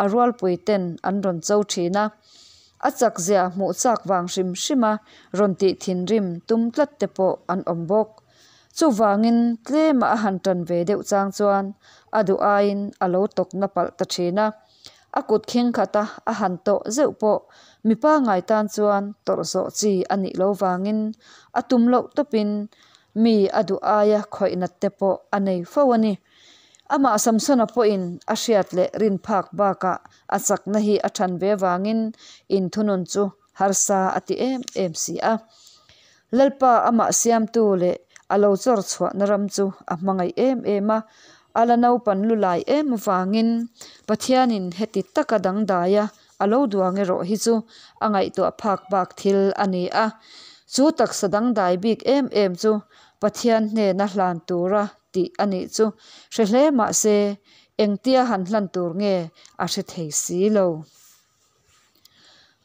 a rualpui ten an rawn cho thin a. A chakzia hmuh chak vang hrim hrima rawn tih thinrim tum tlat te pawh an awm bawk. Chuvangin tlema a han tan ve deuh chang chuan a duh aiin a lo tawkna palh ta thin a. A kut khing khata a han tawh zeuh pawh mipa ngai tan chuan tawrh zawh chi a nih lo vangin a tum loh tawpin mi a duh aia khawih nat te pawh a nei fo a ni. Amah Samsona pawhin a hriat leh rin phak bakah a chakna hi a than ve vangin inthunun chu harsa a ti em em si a. Lalpa amah siamtu leh a lo chawr chhuahna ram chu a hmangaih em em a, a la naupan lu lai em avangin Pathianin heti taka dangdaia a lo duang erawh hi chu a ngaihtuah phak bak thil a ni a. Chu taksa dangdai bik em em chu Pathian hnena hlan tura tih a nih chu hre hle mah se engtia han hlan tur nge a hre thei si lo.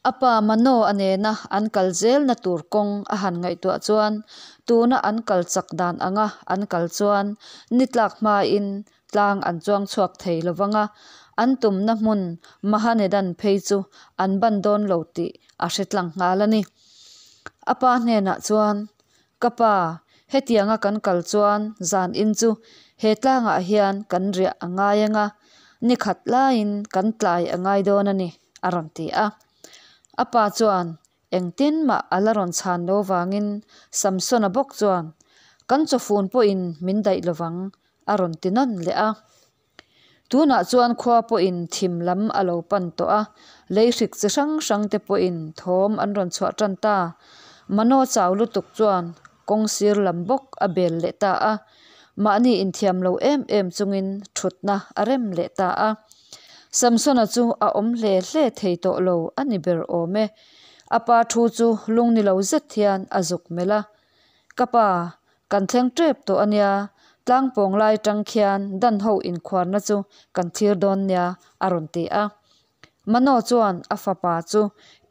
A pa Manoa nena an kal zelna tur kawng a han ngaihtuah chuan tuna an kal chak dan anga an kal chuan ni tlak hmain tlang an chuang chhuak thei lo vang a, an tumna hmun Mahanedan phei chu an ban dawn lo tih a hre tlang nghal a ni. A pa hnenah chuan, Ka pa, hetianga kan kal chuan zan in chu he tlangah hian kan riah a ngai anga, ni khat laiin kan tlai a ngai dawn a ni, a rawn ti a. A pa chuan engtin mah a la rawn chhan lo vangin Samsona bawk chuan, Kan chawfun pawhin min daih lovang, a rawn ti nawn leh a. Tunah chuan khua pawhin thim lam a lo pan tawh a, lei hrik chi hrang hrang te pawhin thawm an rawn chhuah tan ta. Mano chau lutuk chuan kawng sir lam bawk a bel leh ta a. Mahni inthiam lo em em chungin thutna a rem leh ta a. Samsona chu a awm hle hle thei tawh lo a ni ber awm e. A pa thu chu lung ni lo zet hian a zuk melh a. Ka pa, kan thleng tep tawh a nia, tlang pawng lai tang khian dan ho inkhuarna chu kan thlir dawn nia, a rawn ti a. Mano chuan a fapa chu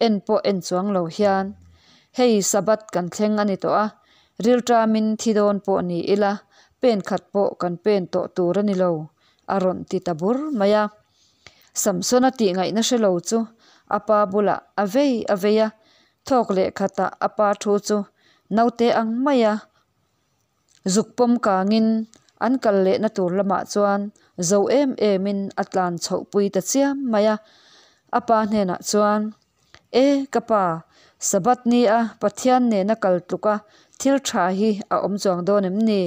en pawh en chuang lo hian, Hei Sabbath kan thleng a ni tawh a, rilṭamin thi dawn pawh ni ila, pen khat pawh kan pen tawh tur a ni lo, a rawn ti ta bur mai a. Samsona tih ngaihna hre lo chu a pa bulah a vei a vei a, thawk leh khatah a pa thu chu naute ang maia zuk pawm kangin an kal lehna tur lamah chuan zo em emin a tlan chhoh pui ta chiam mai a. A pa hnenah chuan, E ka pa, Sabbath ni a Pathian nena kal tluka thil tha hi a awm chuang dawn em ni?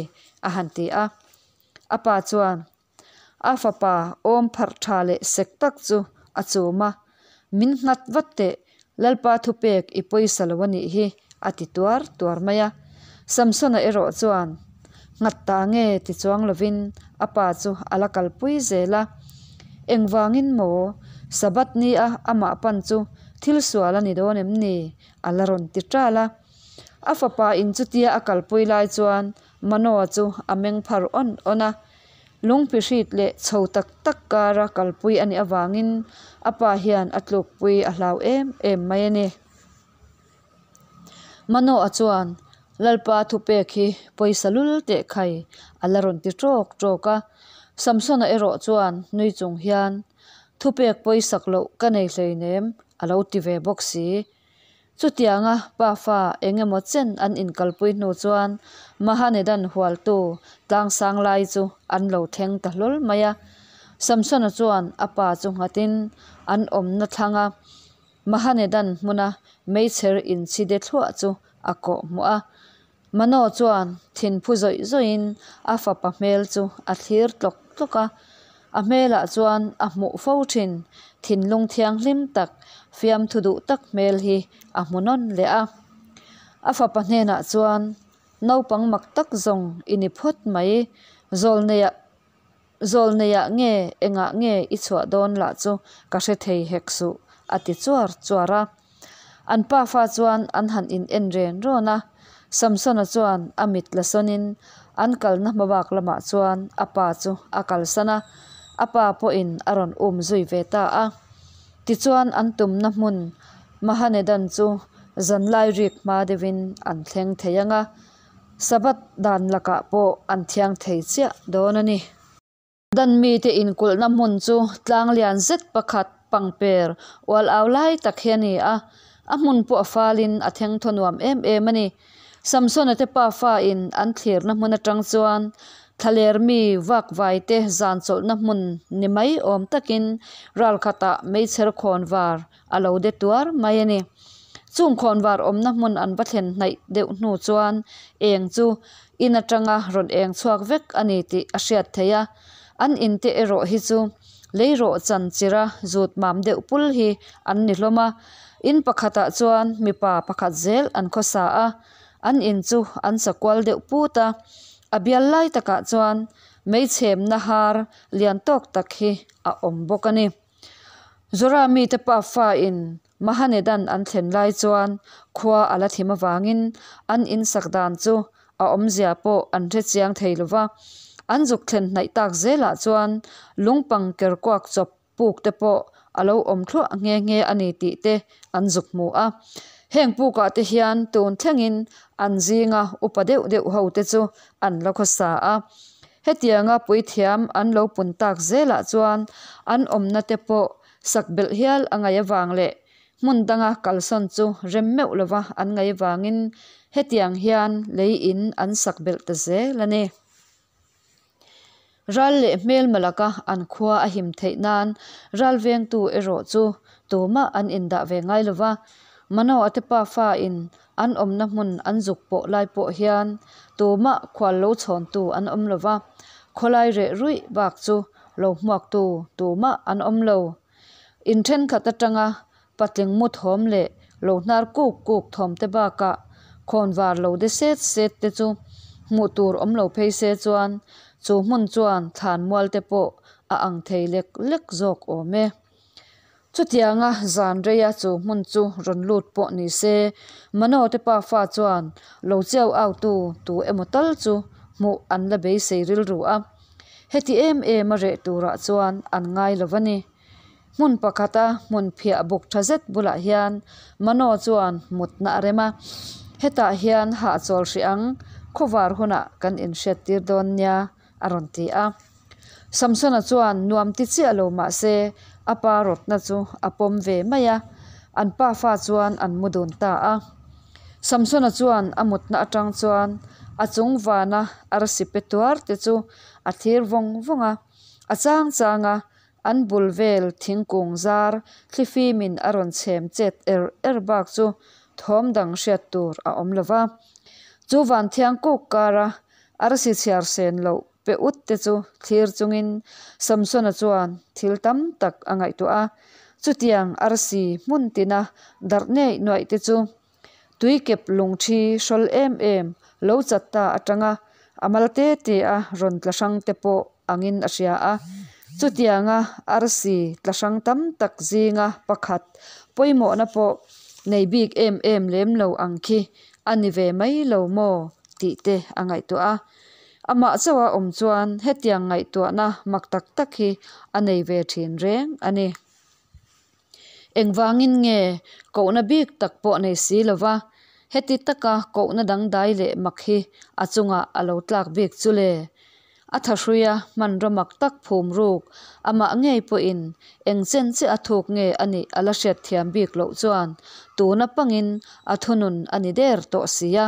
a han ti a. A pa chuan, A fapa awm pharh tha leh sek tak chu a chum a, Min nghat vat teh, Lalpa thupek i pawisa lo a nih hi, a ti tuar tuar mai a. Samsona erawh chuan nghat ta nge ti chuang lovin a pa chu a la kalpui zel a. Engvangin maw Sabbath ni a amah pan chu thil sual a ni dawn em ni? a la rawn ti ṭal a. A fapa in chutia a kalpui lai chuan Manoa chu a meng phar awn awn a. Lungpihrit leh chho tak tak kara kalpui a nih avangin a pa hian a tlukpui a hlau em em mai a ni. Manoa chuan, Lalpa thupek hi pawisa lul teh khai a la rawn ti ṭawk ṭawk a. Samsona erawh chuan nui chung hian, Thupek pawisak loh ka nei hleinem a lo ti ve bawk si. Chutianga pafa eng emaw chen an inkalpui hnu chuan Mahanedan hualtu tlangsang lai chu an lo thleng ta hlawl mai a. Samsona chuan a pa chu nghatin an awmna thlanga Mahanedan hmuna meichher inchhi de thluah chu a kawh hmuh a. Mano chuan thinphu zawih zawihin a fapa hmel chu a thlir tlawk tlawk a, a hmelah chuan a hmuh fo thin thinlung thianghlim tak, fiamthu duh tak hmel hi a hmu nawn leh a. A fapa hnenah chuan, Naupang mak tak zawng i ni phawt mai, zawlneiah Zawlneiah nge engah nge i chhuah dawn lah chu ka hre thei hek suh, a ti chuar chuar a. An pafa chuan an han in en ren rawn a, Samsona chuan a mit la sawnin an kalna hmabak lamah chuan a pa chu a kalsan a, a pa pawhin a rawn um zui ve ta a. Tichuan an tumna hmun Mahanedan chu zanlai rik hma deuhin an thleng thei ang a, Sabbath dan lakah pawh an thiang thei chiah dawn a ni. Dan mite inkulhna hmun chu tlang lian zet pakhat pangper ual au lai tak hi a ni a, a hmun pawh a falin a thengthaw nuam em em a ni. Samsona te pafa in an thlirna hmun atang chuan thlaler mi vakvai te zan chawlhna hmun ni mai awm takin ralkhatah meichher khawnvar a lo de tuar mai a ni. Chung khawnvar awmna hmun an va thlen hnaih deuh hnu chuan eng chu in atanga rawn eng chhuak vek a ni tih a hriat theih a, an in te erawh hi chu lei rawh chan chira zut mam deuh pul hi an ni hlawm a. In pakhatah chuan mipa pakhat zel an khawsa a, an in chu an sa kual deuh put a, a bial lai takah chuan meichhemna har lian tawk tak hi a awm bawk a ni. Zora mite pafa in Mahanedan an thlen lai chuan khua a la thim avangin an insak dan chu a awmzia pawh an hre chiang thei lo va. An zuk thlen hnaih tak zelah chuan lungpang kerkuak chawp puk te pawh a lo awm thluah nghe nghe a ni tih te an zuk hmu a. Heng pukah te hian tun thlengin an zinga upa deuh deuh ho te chu an la khawsa a. Hetianga puithiam an lo pun tak zelah chuan an awmna te pawh sak belh hial a ngaih avang leh hmun danga kalsawn chu rem meuh lova an ngaih avangin hetiang hian lei in an sak belh ta zel a ni. Ral leh hmelma laka an khua a him theih nan ral vengtu erawh chu tumah an indah ve ngai lova, Manoa te pafa in an awmna hmun an zuk pawh lai pawh hian tumah khual lo chhawntu an awm lo va, khawlai reh ruih bak chu lo hmuaktu tumah an awm lo. In thenkhat atanga patling mu thawm leh lo hnar kuk kuk thawm te bakah Khawnvar lo de set set te chu hmuh tur awm lo phei se chuan chu hmun chuan thlanmual te pawh a ang thei lek lek zawk awm e. Chutianga zan reia chu hmun chu rawn lut pawh ni se, Mano te pafa chuan lo chiau au tu tu emaw tal chu hmuh an la beisei rilru a. Heti em em a reh turah chuan an ngai lo va ni. Hmun pakhata hmun phiah buk tha zet bulah hian Mano chuan mutna a rem a, Hetah hian hahchawl hrih ang, khawvar hunah kan inhriattir dawn nia, a rawn ti a. Samsona chuan nuam ti chiah lo mah se a pa rawtna chu a pawm ve mai a, an pafa chuan an mu dun ta a. Samsona chuan a mutna atang chuan a chung vana arsi pe tuar te chu a thlir vawng vawng a, a chang chang a, an bul vel thingkung zar thlifimin a rawn chhem chet er er bak chu thawm dang hriat tur a awm lo va. Chu van thiang kuk kara arsi chhiar sen loh pe ut te chu thlir chungin Samsona chuan thil tam tak a ngaihtuah a, chutiang arsi hmun tina darh neih nuaih te chu tuikep lungthi hrawl em em lo chat ta atanga a mal te te a rawn tla hrang te pawh angin a hria a. Chutianga arsi tla hrang tam tak zinga pakhat pawimawhna pawh nei bik em em lem lo ang khi a ni ve mai lo maw tih te a ngaihtuah a. Amah chauha awm chuan hetiang ngaihtuahna mak tak tak hi a nei ve thin reng a ni. Engvangin nge kohna bik tak pawh nei si lova heti taka kohna dangdai leh mak hi a chungah a lo tlak bik chu le? A thahruia hmanraw mak tak phum ruk amah ngei pawhin eng chen chiah a thuk nge a nih a la hriatthiam bik loh chuan tuna pangin a thunun a ni der tawh si a.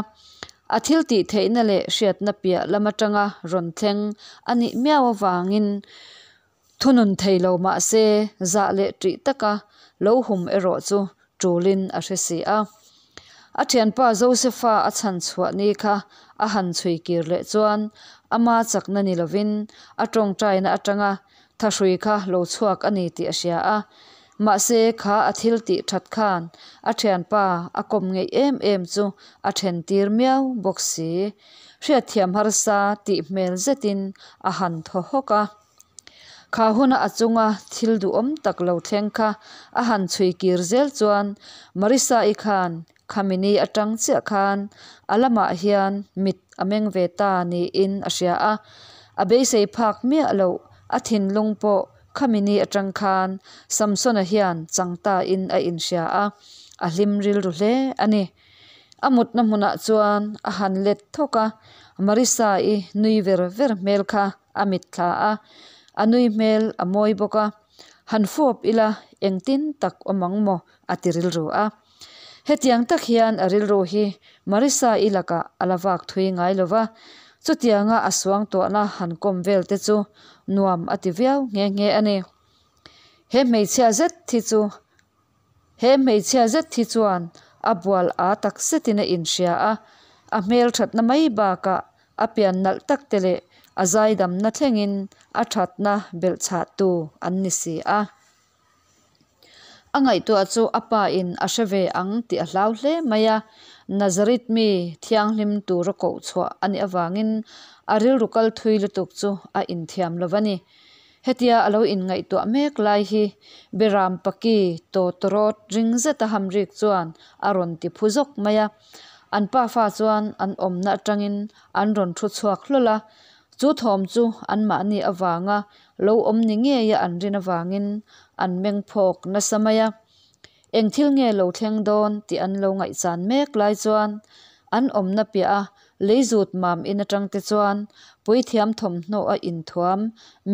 A thil tih theihna leh hriatna piah lam atanga rawn thleng a nih miau avangin thunun thei lo mah se zah leh ṭih taka lo hum erawh chu ṭulin a hre si a. A thianpa Josefa a chhan chhuah ni kha a han chhui kir leh chuan ama chakna ni lovin a tawngtaina atanga thahrui kha lo chhuak a ni tih a hria a. Mahse kha a thil tih that khan a thianpa a kawm ngeih em em chu a then tir miau bawk si. Hriatthiam harsa tih hmel zetin a han thaw hawk a. Kha huna a chunga thil duhawm tak lo thleng kha a han chhui kir zel chuan Marissa-i khan khamini atang chiah khan a lamah hian mit a meng ve ta niin a hria a, a beisei phak miah loh a thinlung pawh khamini atang khan Samsona hian chang tain a inhria a, a hlim rilru hle a ni. A mutna hmunah chuan a han let thawk a, Marissa-i nui ver ver hmel kha a mitthla a, a nui hmel a mawi bawk a, han fawp ila engtin tak awm ang maw a ti rilru a. Hetiang tak hian a rilru hi Marissa-i lakah a la vak thui ngai lo va, chutianga a suangtuahna han kawm vel te chu nuam a ti viau nghe nghe a ni. He hmeichhia zet hi chu He hmeichhia zet hi chuan a bual a tak zetin a inhria a, a hmelthatna mai bakah a pian nalh tak te leh a zaidamna thlengin a thatna belhchhahtu an ni si a. A ngaihtuah chu a pa in a hre ve ang tih a hlau hle mai a, Nazareth mi thianghlim tura koh chhuah a nih avangin a rilru kal thui lutuk chu a inthiam lo va ni. Hetia a lo inngaihtuah mek lai hi Beram Paki tawtawrawt ring zeta hamrik chuan a rawn ti phu zawk mai a. An pafa chuan an awmna atangin an rawn thu chhuak hlawl a, chu thawm chu anmahni avanga lo awm ni ngeia an rin avangin an meng phawk nasa mai a. Eng thil nge lo thleng dawn tih an lo ngaihchan mek lai chuan an awmna piah a lei zut mam in atang te chuan puithiam thawmhnaw a inthuam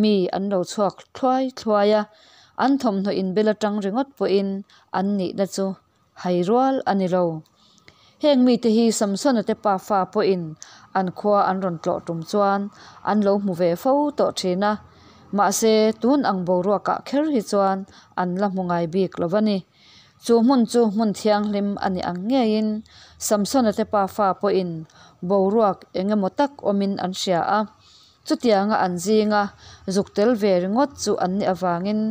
mi an lo chhuak thluai thluai a, an thawmhnaw inbel atang ringawt pawhin an nihna chu hai rual a ni lo. Heng mite hi Samsona te pafa pawhin an khua an rawn tlawh tum chuan an lo hmu ve fo tawh thin a, mahse tun ang boruakah kher hi chuan an la hmu ngai bik lo va ni. Chu hmun chu hmun thianghlim a ni ang ngeiin Samsona te pafa pawhin boruak eng emaw tak awmin an hria a, chutianga an zinga zuk tel ve ringawt chu an nih avangin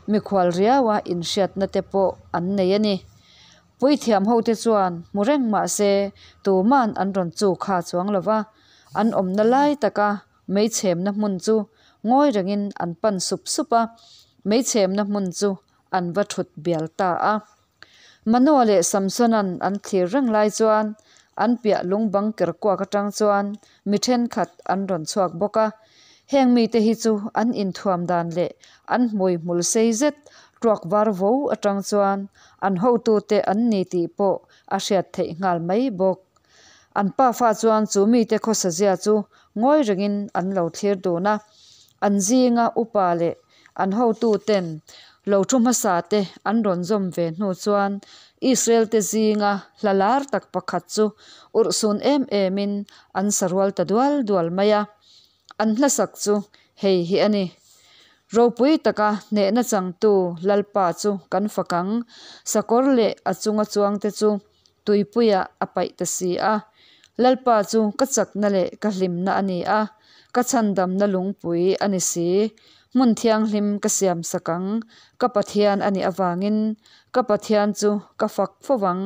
mikhual riaua inhriatna te pawh an nei a ni. Puithiam hote chuan hmu reng mah se tuman an rawn chu kha chuang lo va, an awmna lai taka mei chhemna hmun chu ngawi rengin an pan sup sup a, mei chhemna hmun chu an va thut bial ta a. Manoa leh Samsona'n an thlir reng lai chuan an piah lung bang ker kuak atang chuan mi thenkhat an rawn chhuak bawk a. Heng mite hi chu an inthuam dan leh an hmui hmul sei zet tuak var vo atang chuan an hotute an ni tih pawh a hriat theih nghal mai bawk. An pafa chuan chu mite khawsazia chu ngawi rengin an lo thlir dun a, an zinga upa leh an hotuten lo thu hmasa te an rawn zawm ve hnu chuan Israel te zinga hla lar tak pakhat chu urhsun em emin an sa rual ta dual dual mai a. An hlasak chu hei hi a ni. Ropui taka hnehna changtu Lalpa chu kan fak ang, sakawr leh a chunga chuangte chu tuipuiah a paih ta si a. Lalpa chu ka chakna leh ka hlimna a ni a, ka chhandamna lungpui a ni si. Hmun thianghlim ka siam sak ang, ka Pathian a nih avangin, ka Pathian chu ka fak fo vang,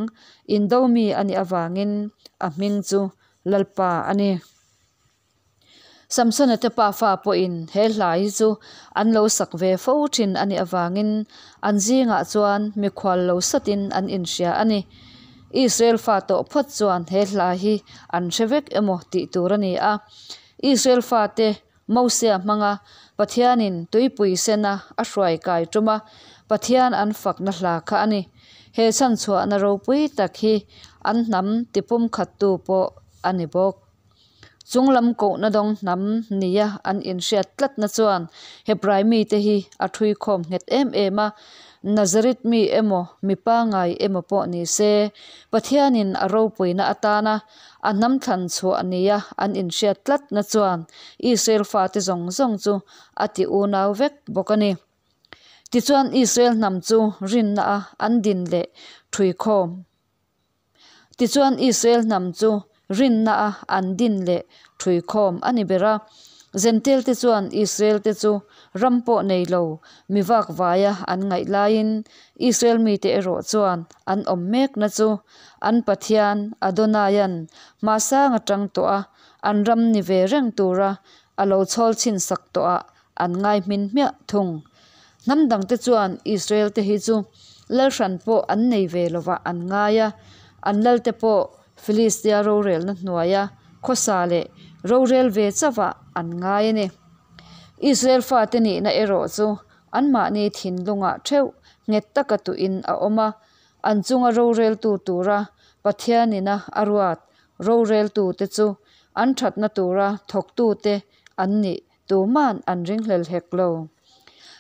indo mi a nih avangin a hming chu Lalpa a ni. Samsona te pafa pawhin he hla hi chu an lo sak ve fo thin a nih avangin an zingah chuan mikhual lo satin an inhria a ni. Israel fa tawh phawt chuan he hla hi an hre vek emaw tih tur a ni a. Israel fate Mosia hmanga Pathianin tuipui sena a hruai kai tuma Pathian an fakna hla kha a ni. He chhanchhuahna ropui tak hi an hnam tipumkhattu pawh a ni bawk. Chunglam kohna dawng hnam nia an inhriat tlatna chuan Hebrai mite hi a thui khawm nghet em em a, Nazareth mi emaw mi pangai emaw pawh ni se, Pathianin a ropuina atana a hnam thlan chhuah nia an inhriat tlatna chuan Israel fate zawng zawng chu a ti unau vek bawk a ni. Tichuan Israel hnam chu rinna a an din leh thui khawm. Tichuan Israel hnam chu rinna a an din leh thui khawm a ni ber a. Zentel te chuan Israel te chu ram pawh nei lo mi vak vaia an ngaih laiin Israel mite erawh chuan an awm mekna chu an Pathian Adonaian hmasang atang tawh a an ram ni ve reng tura a lo chhawl chhin sak tawh ah an ngai hmin hmiah thung. Hnam dangte chuan Israel te hi chu lal hran pawh an nei ve lovah an ngai a, an lalte pawh Philistia rorelna hnuaia khawsa leh rorel ve chauhah an ngai a ni. Israel fate nihna erawh chu anmahni thinlungah theuh nghet taka tuin a awm a, an chunga roreltu tura Pathianina a ruat roreltute chu an thatna tura thawktute an nih Tuman an ringhlel hek lo.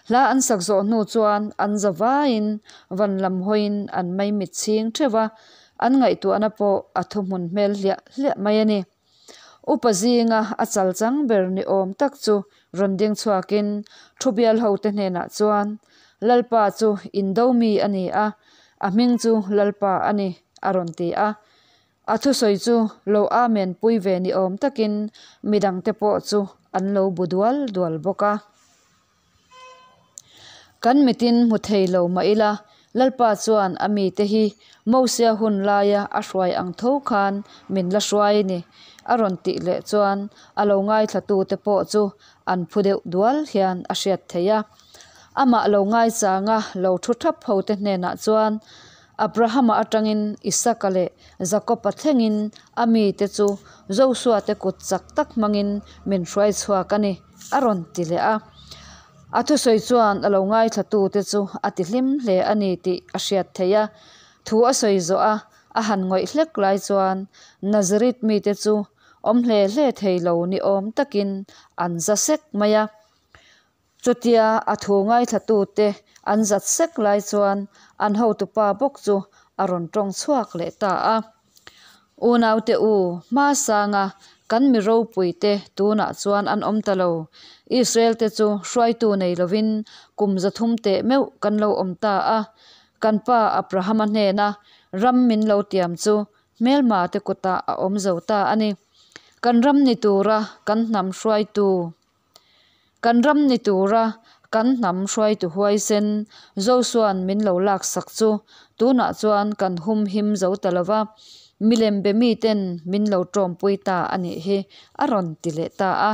Hla an sak zawh hnu chuan an za vaiin van lam hawiin an maimit chhing theuh a, an ngaihtuahna pawh a thuhmun hmel hliah hliah mai a ni. Upa zinga a chal chang ber ni awm tak chu rawn ding chhuakin thu bial hote hnenah chuan, Lalpa chu indo mi a ni a, a hming chu Lalpa a ni, a rawn ti a. A thusawi chu lo amen pui ve ni awm takin midangte pawh chu an lo bu dual dual bawk a. Kan mitin hmu thei lo mah ila, Lalpa chuan a mite hi Mosia hun laia a hruai ang tho khan min la hruai ni a rawn tih leh chuan a lo ngaithlatute pawh chu an phu deuh dual hian a hriat theih a. Amah lo ngaichanga lo thu thap hote hnenah chuan Abrahama atangin Isaka leh Jakoba thlengin a mite chu Joshua-te kut chak tak hmangin min hruai chhuak a ni, a rawn ti leh a. A thusawi chuan a lo ngaithlatute chu a ti hlim hle a ni tih a hriat theih a. Thu a sawi zawh a, a han ngawih hlek lai chuan Nazareth mite chu awm hle hle thei lo ni awm takin an za sek mai a. Chutia a thu ngaithlatute an zat sek lai chuan an hotupa bawk chu a rawn tawng chhuak leh ta a. Unaute u, hma sanga kan mi ropuite tunah chuan an awm ta lo. Israelte chu hruaitu nei lovin kum 300 teh meuh kan lo awm ta a. Kan pa Abrahama hnena ram min lo tiam chu hmelmate kutah a awm zo ta a ni. Kan ram ni tura kan hnam hruaitu. Kan ram ni tura kan hnam hruaitu huaisen Josua'n min lo laksak chu Tunah chuan kan humhim zo ta lo va, milem be miten min lo tawmpui ta a nih hi, a rawn ti leh ta a.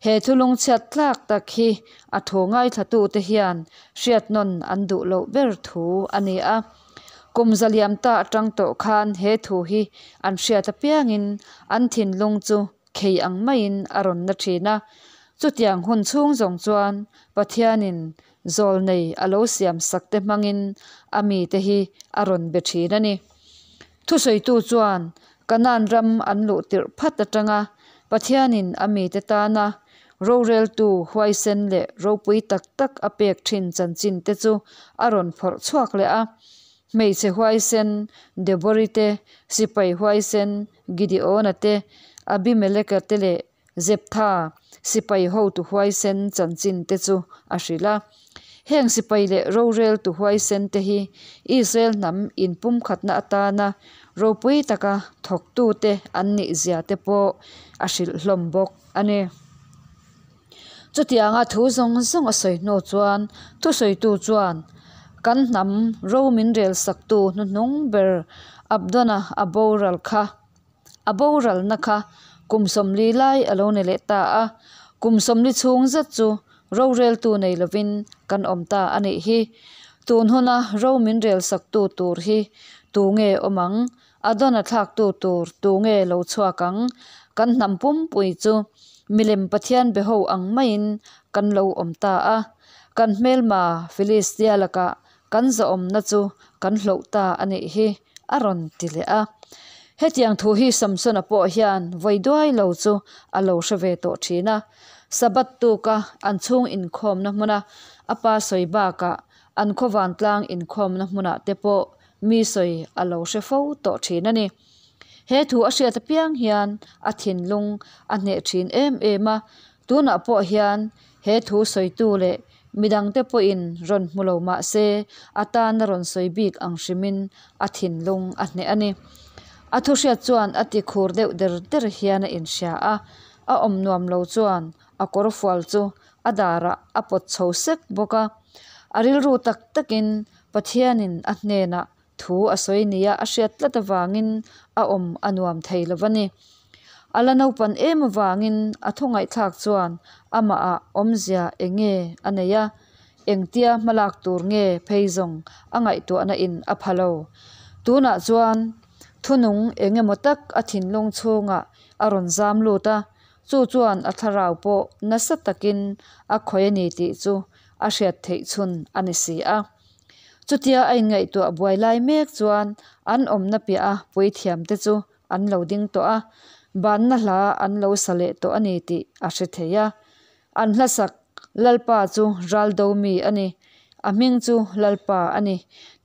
He thu lungchhiat tlak tak hi a thu ngaithlatute hian hriatnawn an duh loh ber thu a ni a. Kum zaliam ta atang tawh khan he thu hi an hriat apiangin an thinlung chu khei ang maiin a rawn na thin a. Chutiang hun chhung zawng chuan Pathianin zawlnei a lo siam sak te hmangin a mite hi a rawn be thin a ni. Thusawitu chuan Kanaan ram an luh tirh phat atanga Pathianin a mite tana roreltu huaisen leh ropui tak tak a pek thin chanchin te chu a rawn phawrh chhuak leh a. Hmeichhe huaisen Debori te, sipai huaisen Gideona te, Abimeleka te leh Zeptha, sipai hotu huaisen chanchin te chu a hrilh a. Heng sipai leh roreltu huaisen te hi Israel hnam inpumkhatna atana ropui taka thawktute an nih zia te pawh a hrilh hlawm bawk a ni. Chutianga thu zawng zawng a sawi hnu chuan thusawitu chuan, Kan hnam ro min rel saktu hnuhnung ber Abdona a boral kha, A boralna kha kum 40 lai a lo ni leh ta a, kum 40 chhung zet chu roreltu nei lovin kan awm ta a nih hi. Tun huna ro min rel saktu tur hi tu nge awm ang? A dawn a thlaktu tur tu nge lo chhuak ang? Kan hnam pumpui chu milem Pathian be ho ang maiin kan lo awm ta a. Kan hmelma Filistia lakah Kan zahawmna chu kan hloh ta a nih hi, a rawn ti leh a. Hetiang thu hi Samsona pawh hian vawi duai lo chu a lo hre ve tawh thin a. Sabbath tuka an chhung inkhawmna hmuna a pa sawi bakah an khaw vantlang inkhawmna hmunah te pawh mi sawi a lo hre fo tawh thin a ni. He thu a hriat apiang hian a thinlung a hneh thin em em a, tunah pawh hian he thu sawitu leh midangte pawhin rawn hmu lo mah se a tana rawn sawi bik ang hrimin a thinlung a hneh a ni. A thu hriat chuan a ti khur deuh der der hian a inhria a, a awm nuam lo chuan a kawrfual chu a darah a pawt chho sek bawk a. A rilru tak takin Pathianin a hnenah Thu a sawi nia a hriat tlat avangin a awm a nuam thei lo va ni. A la naupan em avangin a thu ngaihthlak chuan amahah awmzia eng nge a nei a, engtia hmalak tur nge phei zawng a ngaihtuahna in a pha lo. Tunah chuan thunung eng emaw tak a thinlung chhungah a rawn zam lut a, chu chuan a thlarau pawh nasa takin a khawih a ni tih chu a hriat theih chhun a ni si a. Chutia a inngaihtuah buai lai mek chuan an awmna piah a puithiamte chu an lo ding tawh a, banna hla an lo sa leh tawh a ni tih a hre thei a. An hlasak Lalpa chu Raldo mi a ni, a hming chu Lalpa a ni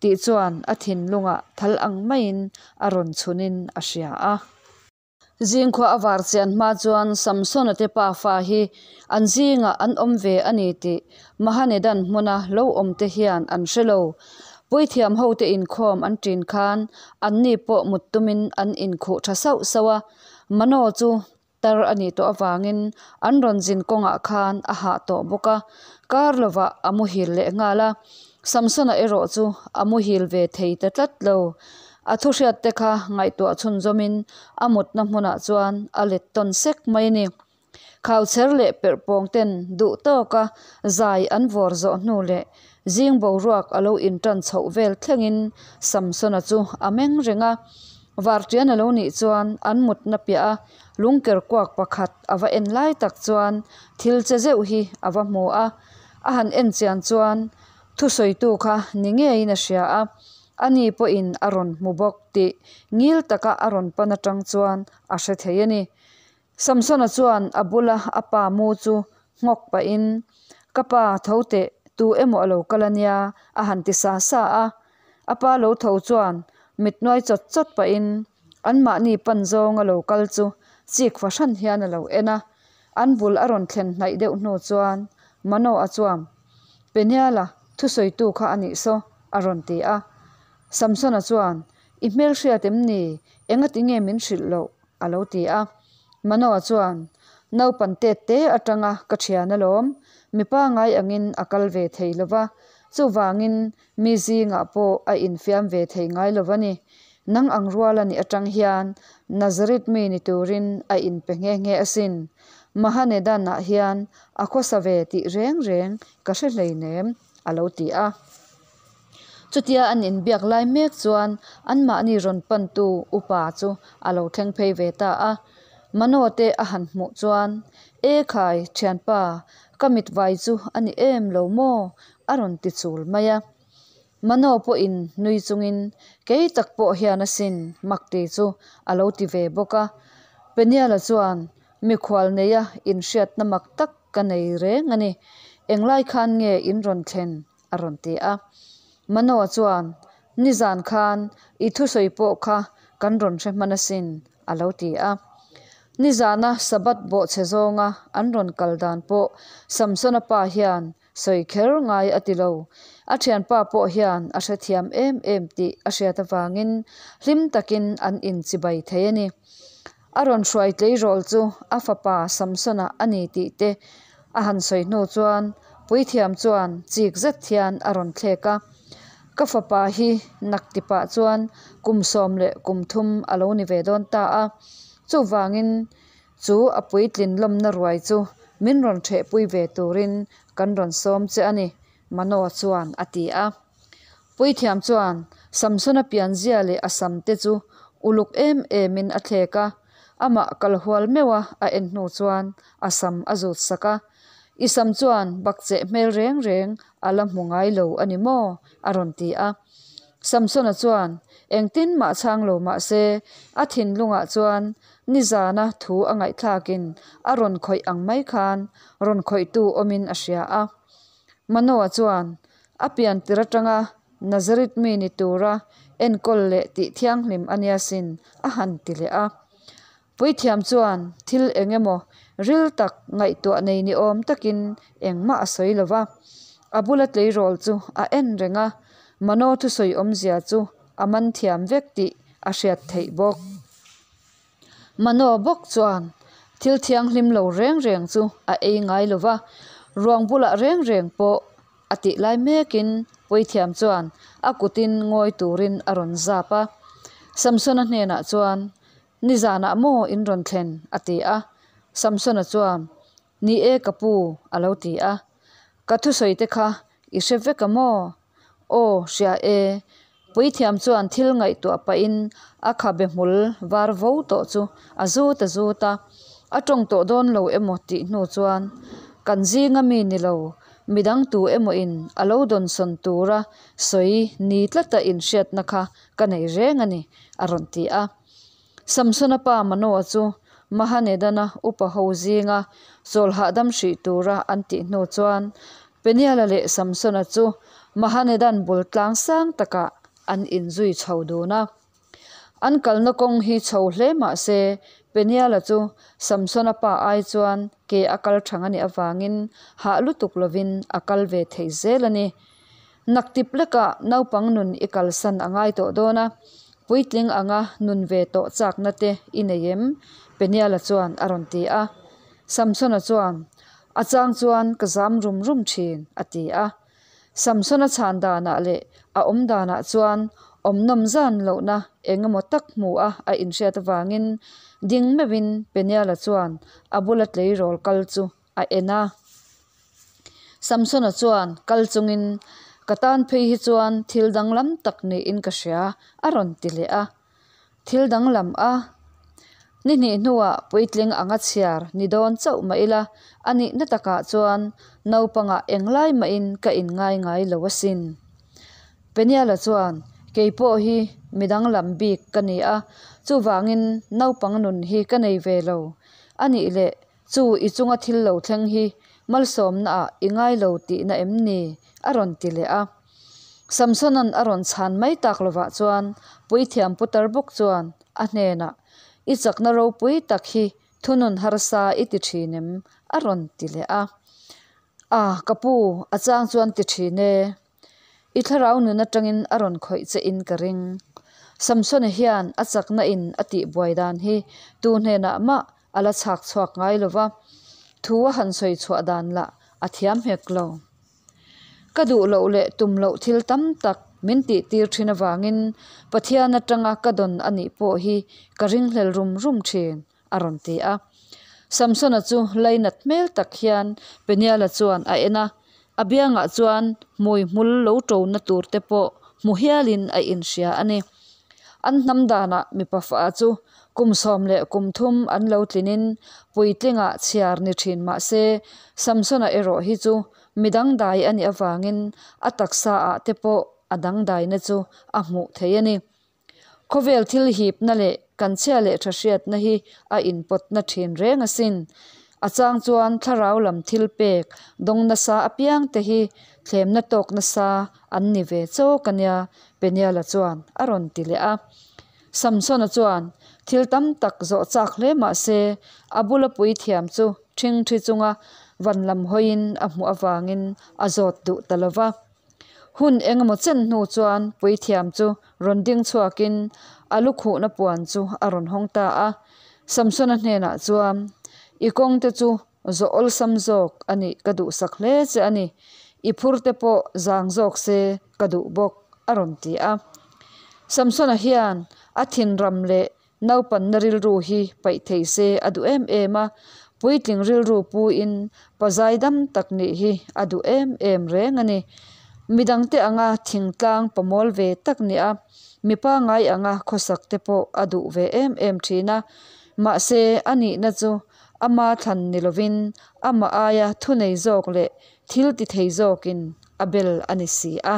tih chuan a thinlungah thal ang maiin a rawn chhunin a hria a. Zingkhua a var chian hma chuan Samsona te pafa hi an zingah an awm ve a ni tih Mahanedan hmuna lo awmte hian an hre lo. Puithiam hote inkhawm an ṭin khan anni pawh mut tumin an inkhuh ṭha sauh sauh a, Mano chu tar a nih tawh avangin an rawn zin kawngah khan a hah tawh bawk a, kar lovah a muhil leh nghal a. Samsona erawh chu a muhil ve thei ta tlat lo. A thu hriat te kha ngaihtuah chhunzawmin a mutna hmunah chuan a let tawn sek mai a ni. Khauchher leh perhpawng ten duh tawka zai an vawr zawh hnu leh zing boruak a lo intan chhoh vel thlengin Samsona chu a meng reng a. Varṭian a lo nih chuan an mutna piah a lungker kuak pakhat a va en lai tak chuan thil che zeuh hi a va hmu a. A han en chian chuan thusawitu kha ni ngeiin a hria a. Ani pawhin a rawn hmu bawk tih ngil taka a rawn pan atang chuan a hre thei a ni. Samsona chuan a bula a pa mu chu nghawk pahin, Ka pa, tho teh, tu emaw a lo kal a nia, a han ti sa sa a. A pa lo tho chuan mit nuai chawt chawt pahin anmahni pan zawng a lo kal chu chik fahran hian a lo en a. An bul a rawn thlen hnaih deuh hnu chuan Manoa chuan, Peniala, thusawitu kha a nih saw, a rawn ti a. Samsona chuan, I hmelhriat em ni? Engati nge min hrilh loh? a lo ti a. Manoa chuan, Naupan tet te atanga ka thian alawm, mipa ngai angin a kal ve thei lo va. Chuvangin mi zingah pawh a infiam ve thei ngai lo va ni. Nang ang rual a nih atang hian Nazarit mi ni turin a inpe nghe nghe asin. Mahanedan-ah hian a khawsa ve tih reng reng ka hre hleinem, a lo ti a. Chutia an inbiak lai mek chuan anmahni rawn pantu upa chu a lo thleng phei ve ta a. Manoa te a han hmuh chuan, E khai, thianpa, ka mitvai chu a ni em lo maw? a rawn ti chul mai a. Manoa pawhin nui chungin, Kei tak pawh hian asin, Makti chu a lo ti ve bawk a. Peniala chuan, Mikhual neia inhriatna mak tak ka nei reng a ni. Englai khan nge in rawn thlen? a rawn ti a. Manoa chuan, Nizan khan i thusawi pawh kha kan rawn hre hman asin, a lo ti a. Nizana Sabbath bawhchhe zawnga an rawn kal dan pawh Samsona pa hian sawi kher ngai a ti lo. A thianpa pawh hian a hrethiam em em tih a hriat avangin hlim takin an inchibai thei a ni. A rawn hruai tleirawl chu a fapa Samsona a ni tih te a han sawi hnu chuan puithiam chuan chik zet hian a rawn thlek a. Ka fapa hi nak ti pah chuan kum 13 a lo ni ve dawn ta a, chuvangin chu a puitlin lawmna ruai chu min rawn ṭhehpui ve turin kan rawn sawm che a ni, Manoa chuan a ti a. Puithiam chuan Samsona pianzia leh a sam te chu uluk em emin a thlek a, amah kal hual meuh a a en hnu chuan a sam a zut sak a. I sam chuan bakcheh hmel reng reng a la hmu ngai lo a ni maw? a rawn ti a. Samsona chuan engtin mah chhang lo mah se a thinlungah chuan nizana thu a ngaihthlakin a rawn khawih ang mai khan rawn khawihtu awmin a hria a. Manoa chuan a pian tir atanga Nazarit mi ni tura enkawl leh tih thianghlim a nia sin a han ti leh a. Puithiam chuan thil eng emaw ril tak ngaihtuah nei ni awm takin engmah a sawi lo va. A bula tleirawl chu a en reng a, Mano thusawi awmzia chu a man thiam vek tih a hriat theih bawk. Manoa bawk chuan thil thianghlim lo reng reng chu a ei ngai lo va, ruang bulah reng reng pawh a tih lai mekin Puithiam chuan a kutin ngawi turin a rawn zap a. Samsona hnenah chuan, Nizanah maw in rawn thlen? a ti a. Samsona chuan, Ni e ka pu, a lo ti a. Ka thusawi te kha i hre vek a maw? Aw, hria e. Puithiam chuan thil ngaihtuah pahin a khabe hmul var vo tawh chu a zut a zut a. A tawng tawh dawn lo emaw tih hnu chuan, Kan zinga mi ni lo, midang tu emaw in a lo dawnsawn tura sawi ni tlata inhriatna kha ka nei reng a ni, a rawn ti a. Samsona pa Manoa chu Mahanedana upa ho zinga chawl hahdam hrih tura an tih hnu chuan Peniela leh Samsona chu Mahanedan bul tlang sang takah an inzui chho dun a. An kalna kawng hi chho hle mah se Peniela chu Samsona pa ai chuan ke a kal thang a nih avangin hah lutuk lovin a kal ve thei zel a ni. Naktip lekah naupang nun i kalsan a ngai tawh dawn a, puitling anga nun ve tawh chakna te i nei em? Peniela chuan a rawn ti a. Samsona chuan, A chang chuan ka zam rum rum thin, a ti a. Samsona chhan danah leh a awm danah chuan awm nawm zan lohna eng emaw tak hmu a a inhriat avangin ding meuhin Peniela chuan a bula tleirawl kal chu a en a. Samsona chuan kal chungin, Ka tan phei hi chuan thil danglam tak niin ka hria, a rawn ti leh a. Thil danglam a? Ni hnih hnuah puitling anga chhiar ni dawn chauh mah ila, a nihna takah chuan naupangah englai mahin ka inngai ngai lo asin. Peniela chuan, Kei pawh hi mi danglam bik ka ni a, chuvangin naupang nun hi ka nei ve lo. A nih leh Chu i chunga thil lo thleng hi malsawmnaah i ngai lo tihna em ni? a rawn ti leh a. Samsona'n a rawn chhan mai tak lovah chuan Puithiam Putar bawk chuan a hnenah, I chakna ropui tak hi thunun harsa i ti thin em? a rawn ti leh a. A, ka pu, a chang chuan ti thin e. I thlarau nun atangin a rawn khawih che in ka ring. Samsona hian a chakna in a tih buai dan hi tu hnenah mah a la chhak chhuak ngai lo va, thu a han sawi chhuah dan lah a thiam hek lo. Ka duh loh leh tum loh thil tam tak min tihtir thin avangin Pathian atanga ka dawn a nih pawh hi ka ringhlel rum rum thin, a rawn ti a. Samsona chu lainat hmel tak hian Peniela chuan a en a, a biangah chuan hmui hmul lo ṭona tur te pawh hmu hialin a inhria a ni. An hnam danah mipa fa chu kum 13 an lo tlinin puitlingah chhiar ni thin mah se, Samsona erawh hi chu mi dangdai a nih avangin a taksa ah te pawh a dangdaina chu a hmuh theih a ni. Khawvel thil hipna leh kan chhia leh tha hriatna hi a inpawtna thin reng asin. A chang chuan thlarau lam thil pek dawng nasa apiang te hi thlemna tawk nasa an ni ve chawk a nia, Peniela chuan a rawn ti leh a. Samsona chuan thil tam tak zawh chak hle mah se a bula puithiam chu ṭhingṭhi chunga van lam hawiin a hmuh avangin a zawt duh ta lo va. Hun eng emaw chen hnu chuan puithiam chu rawn ding chhuakin a lukhuhna puan chu a rawn hawng ta a. Samsona hnenah chuan, I kawngte chu zawh awlsam zawk a nih ka duhsak hle che a ni. I phurte pawh zang zawk se ka duh bawk, a rawn ti a. Samsona hian a thinram leh Naupanna rilru hi paih thei se a duh em em a, puitling rilru puin pazai dam tak nih hi a duh em em reng a ni. Midangte anga thingtlang pamawl ve tak nih a, mi pangngai anga khawsak te pawh a duh ve em em thin a. Mahse, a nihna chu ama thlan ni lovin amah aia thunei zawk leh thil ti thei zawkin a bel a ni si a.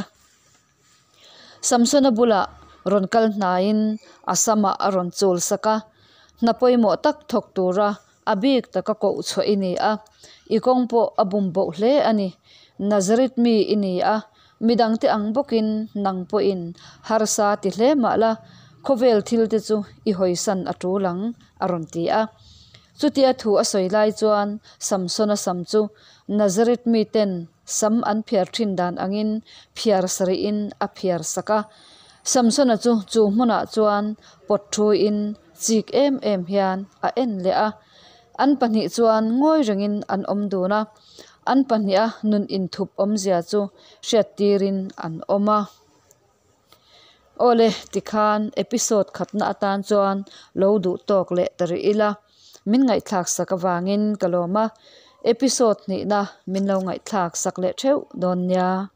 Samsona bulah rawn kal hnaiin a samah a rawn chul sak a, Hna pawimawh tak thawk tura a bik taka koh chhuah i ni a, i kawng pawh a bum boh hle a ni. Nazareth mi i ni a, midangte ang bawkin nang pawhin harsa ti hle mah la, khawvel thilte chu i hawisan a tul ang, a rawn ti a. Chutia thu a sawi lai chuan Samsona sam chu Nazareth miten Sam an phiar thin dan angin phiar sarihin a phiar sak a. Samsona chu chu hmunah chuan pawt thuin chik em em hian a en leh a. An pahnih chuan ngawi rengin an awm dun a, an pahniha nun inthup awmzia chu hriattirin an awm a. Awle, tikhan episode khatna atan chuan lo duh tawk leh ta rih ila, min ngaihthlak sak avangin ka lawm a, episode hnihna min lo ngaihthlak sak leh theuh dawn nia.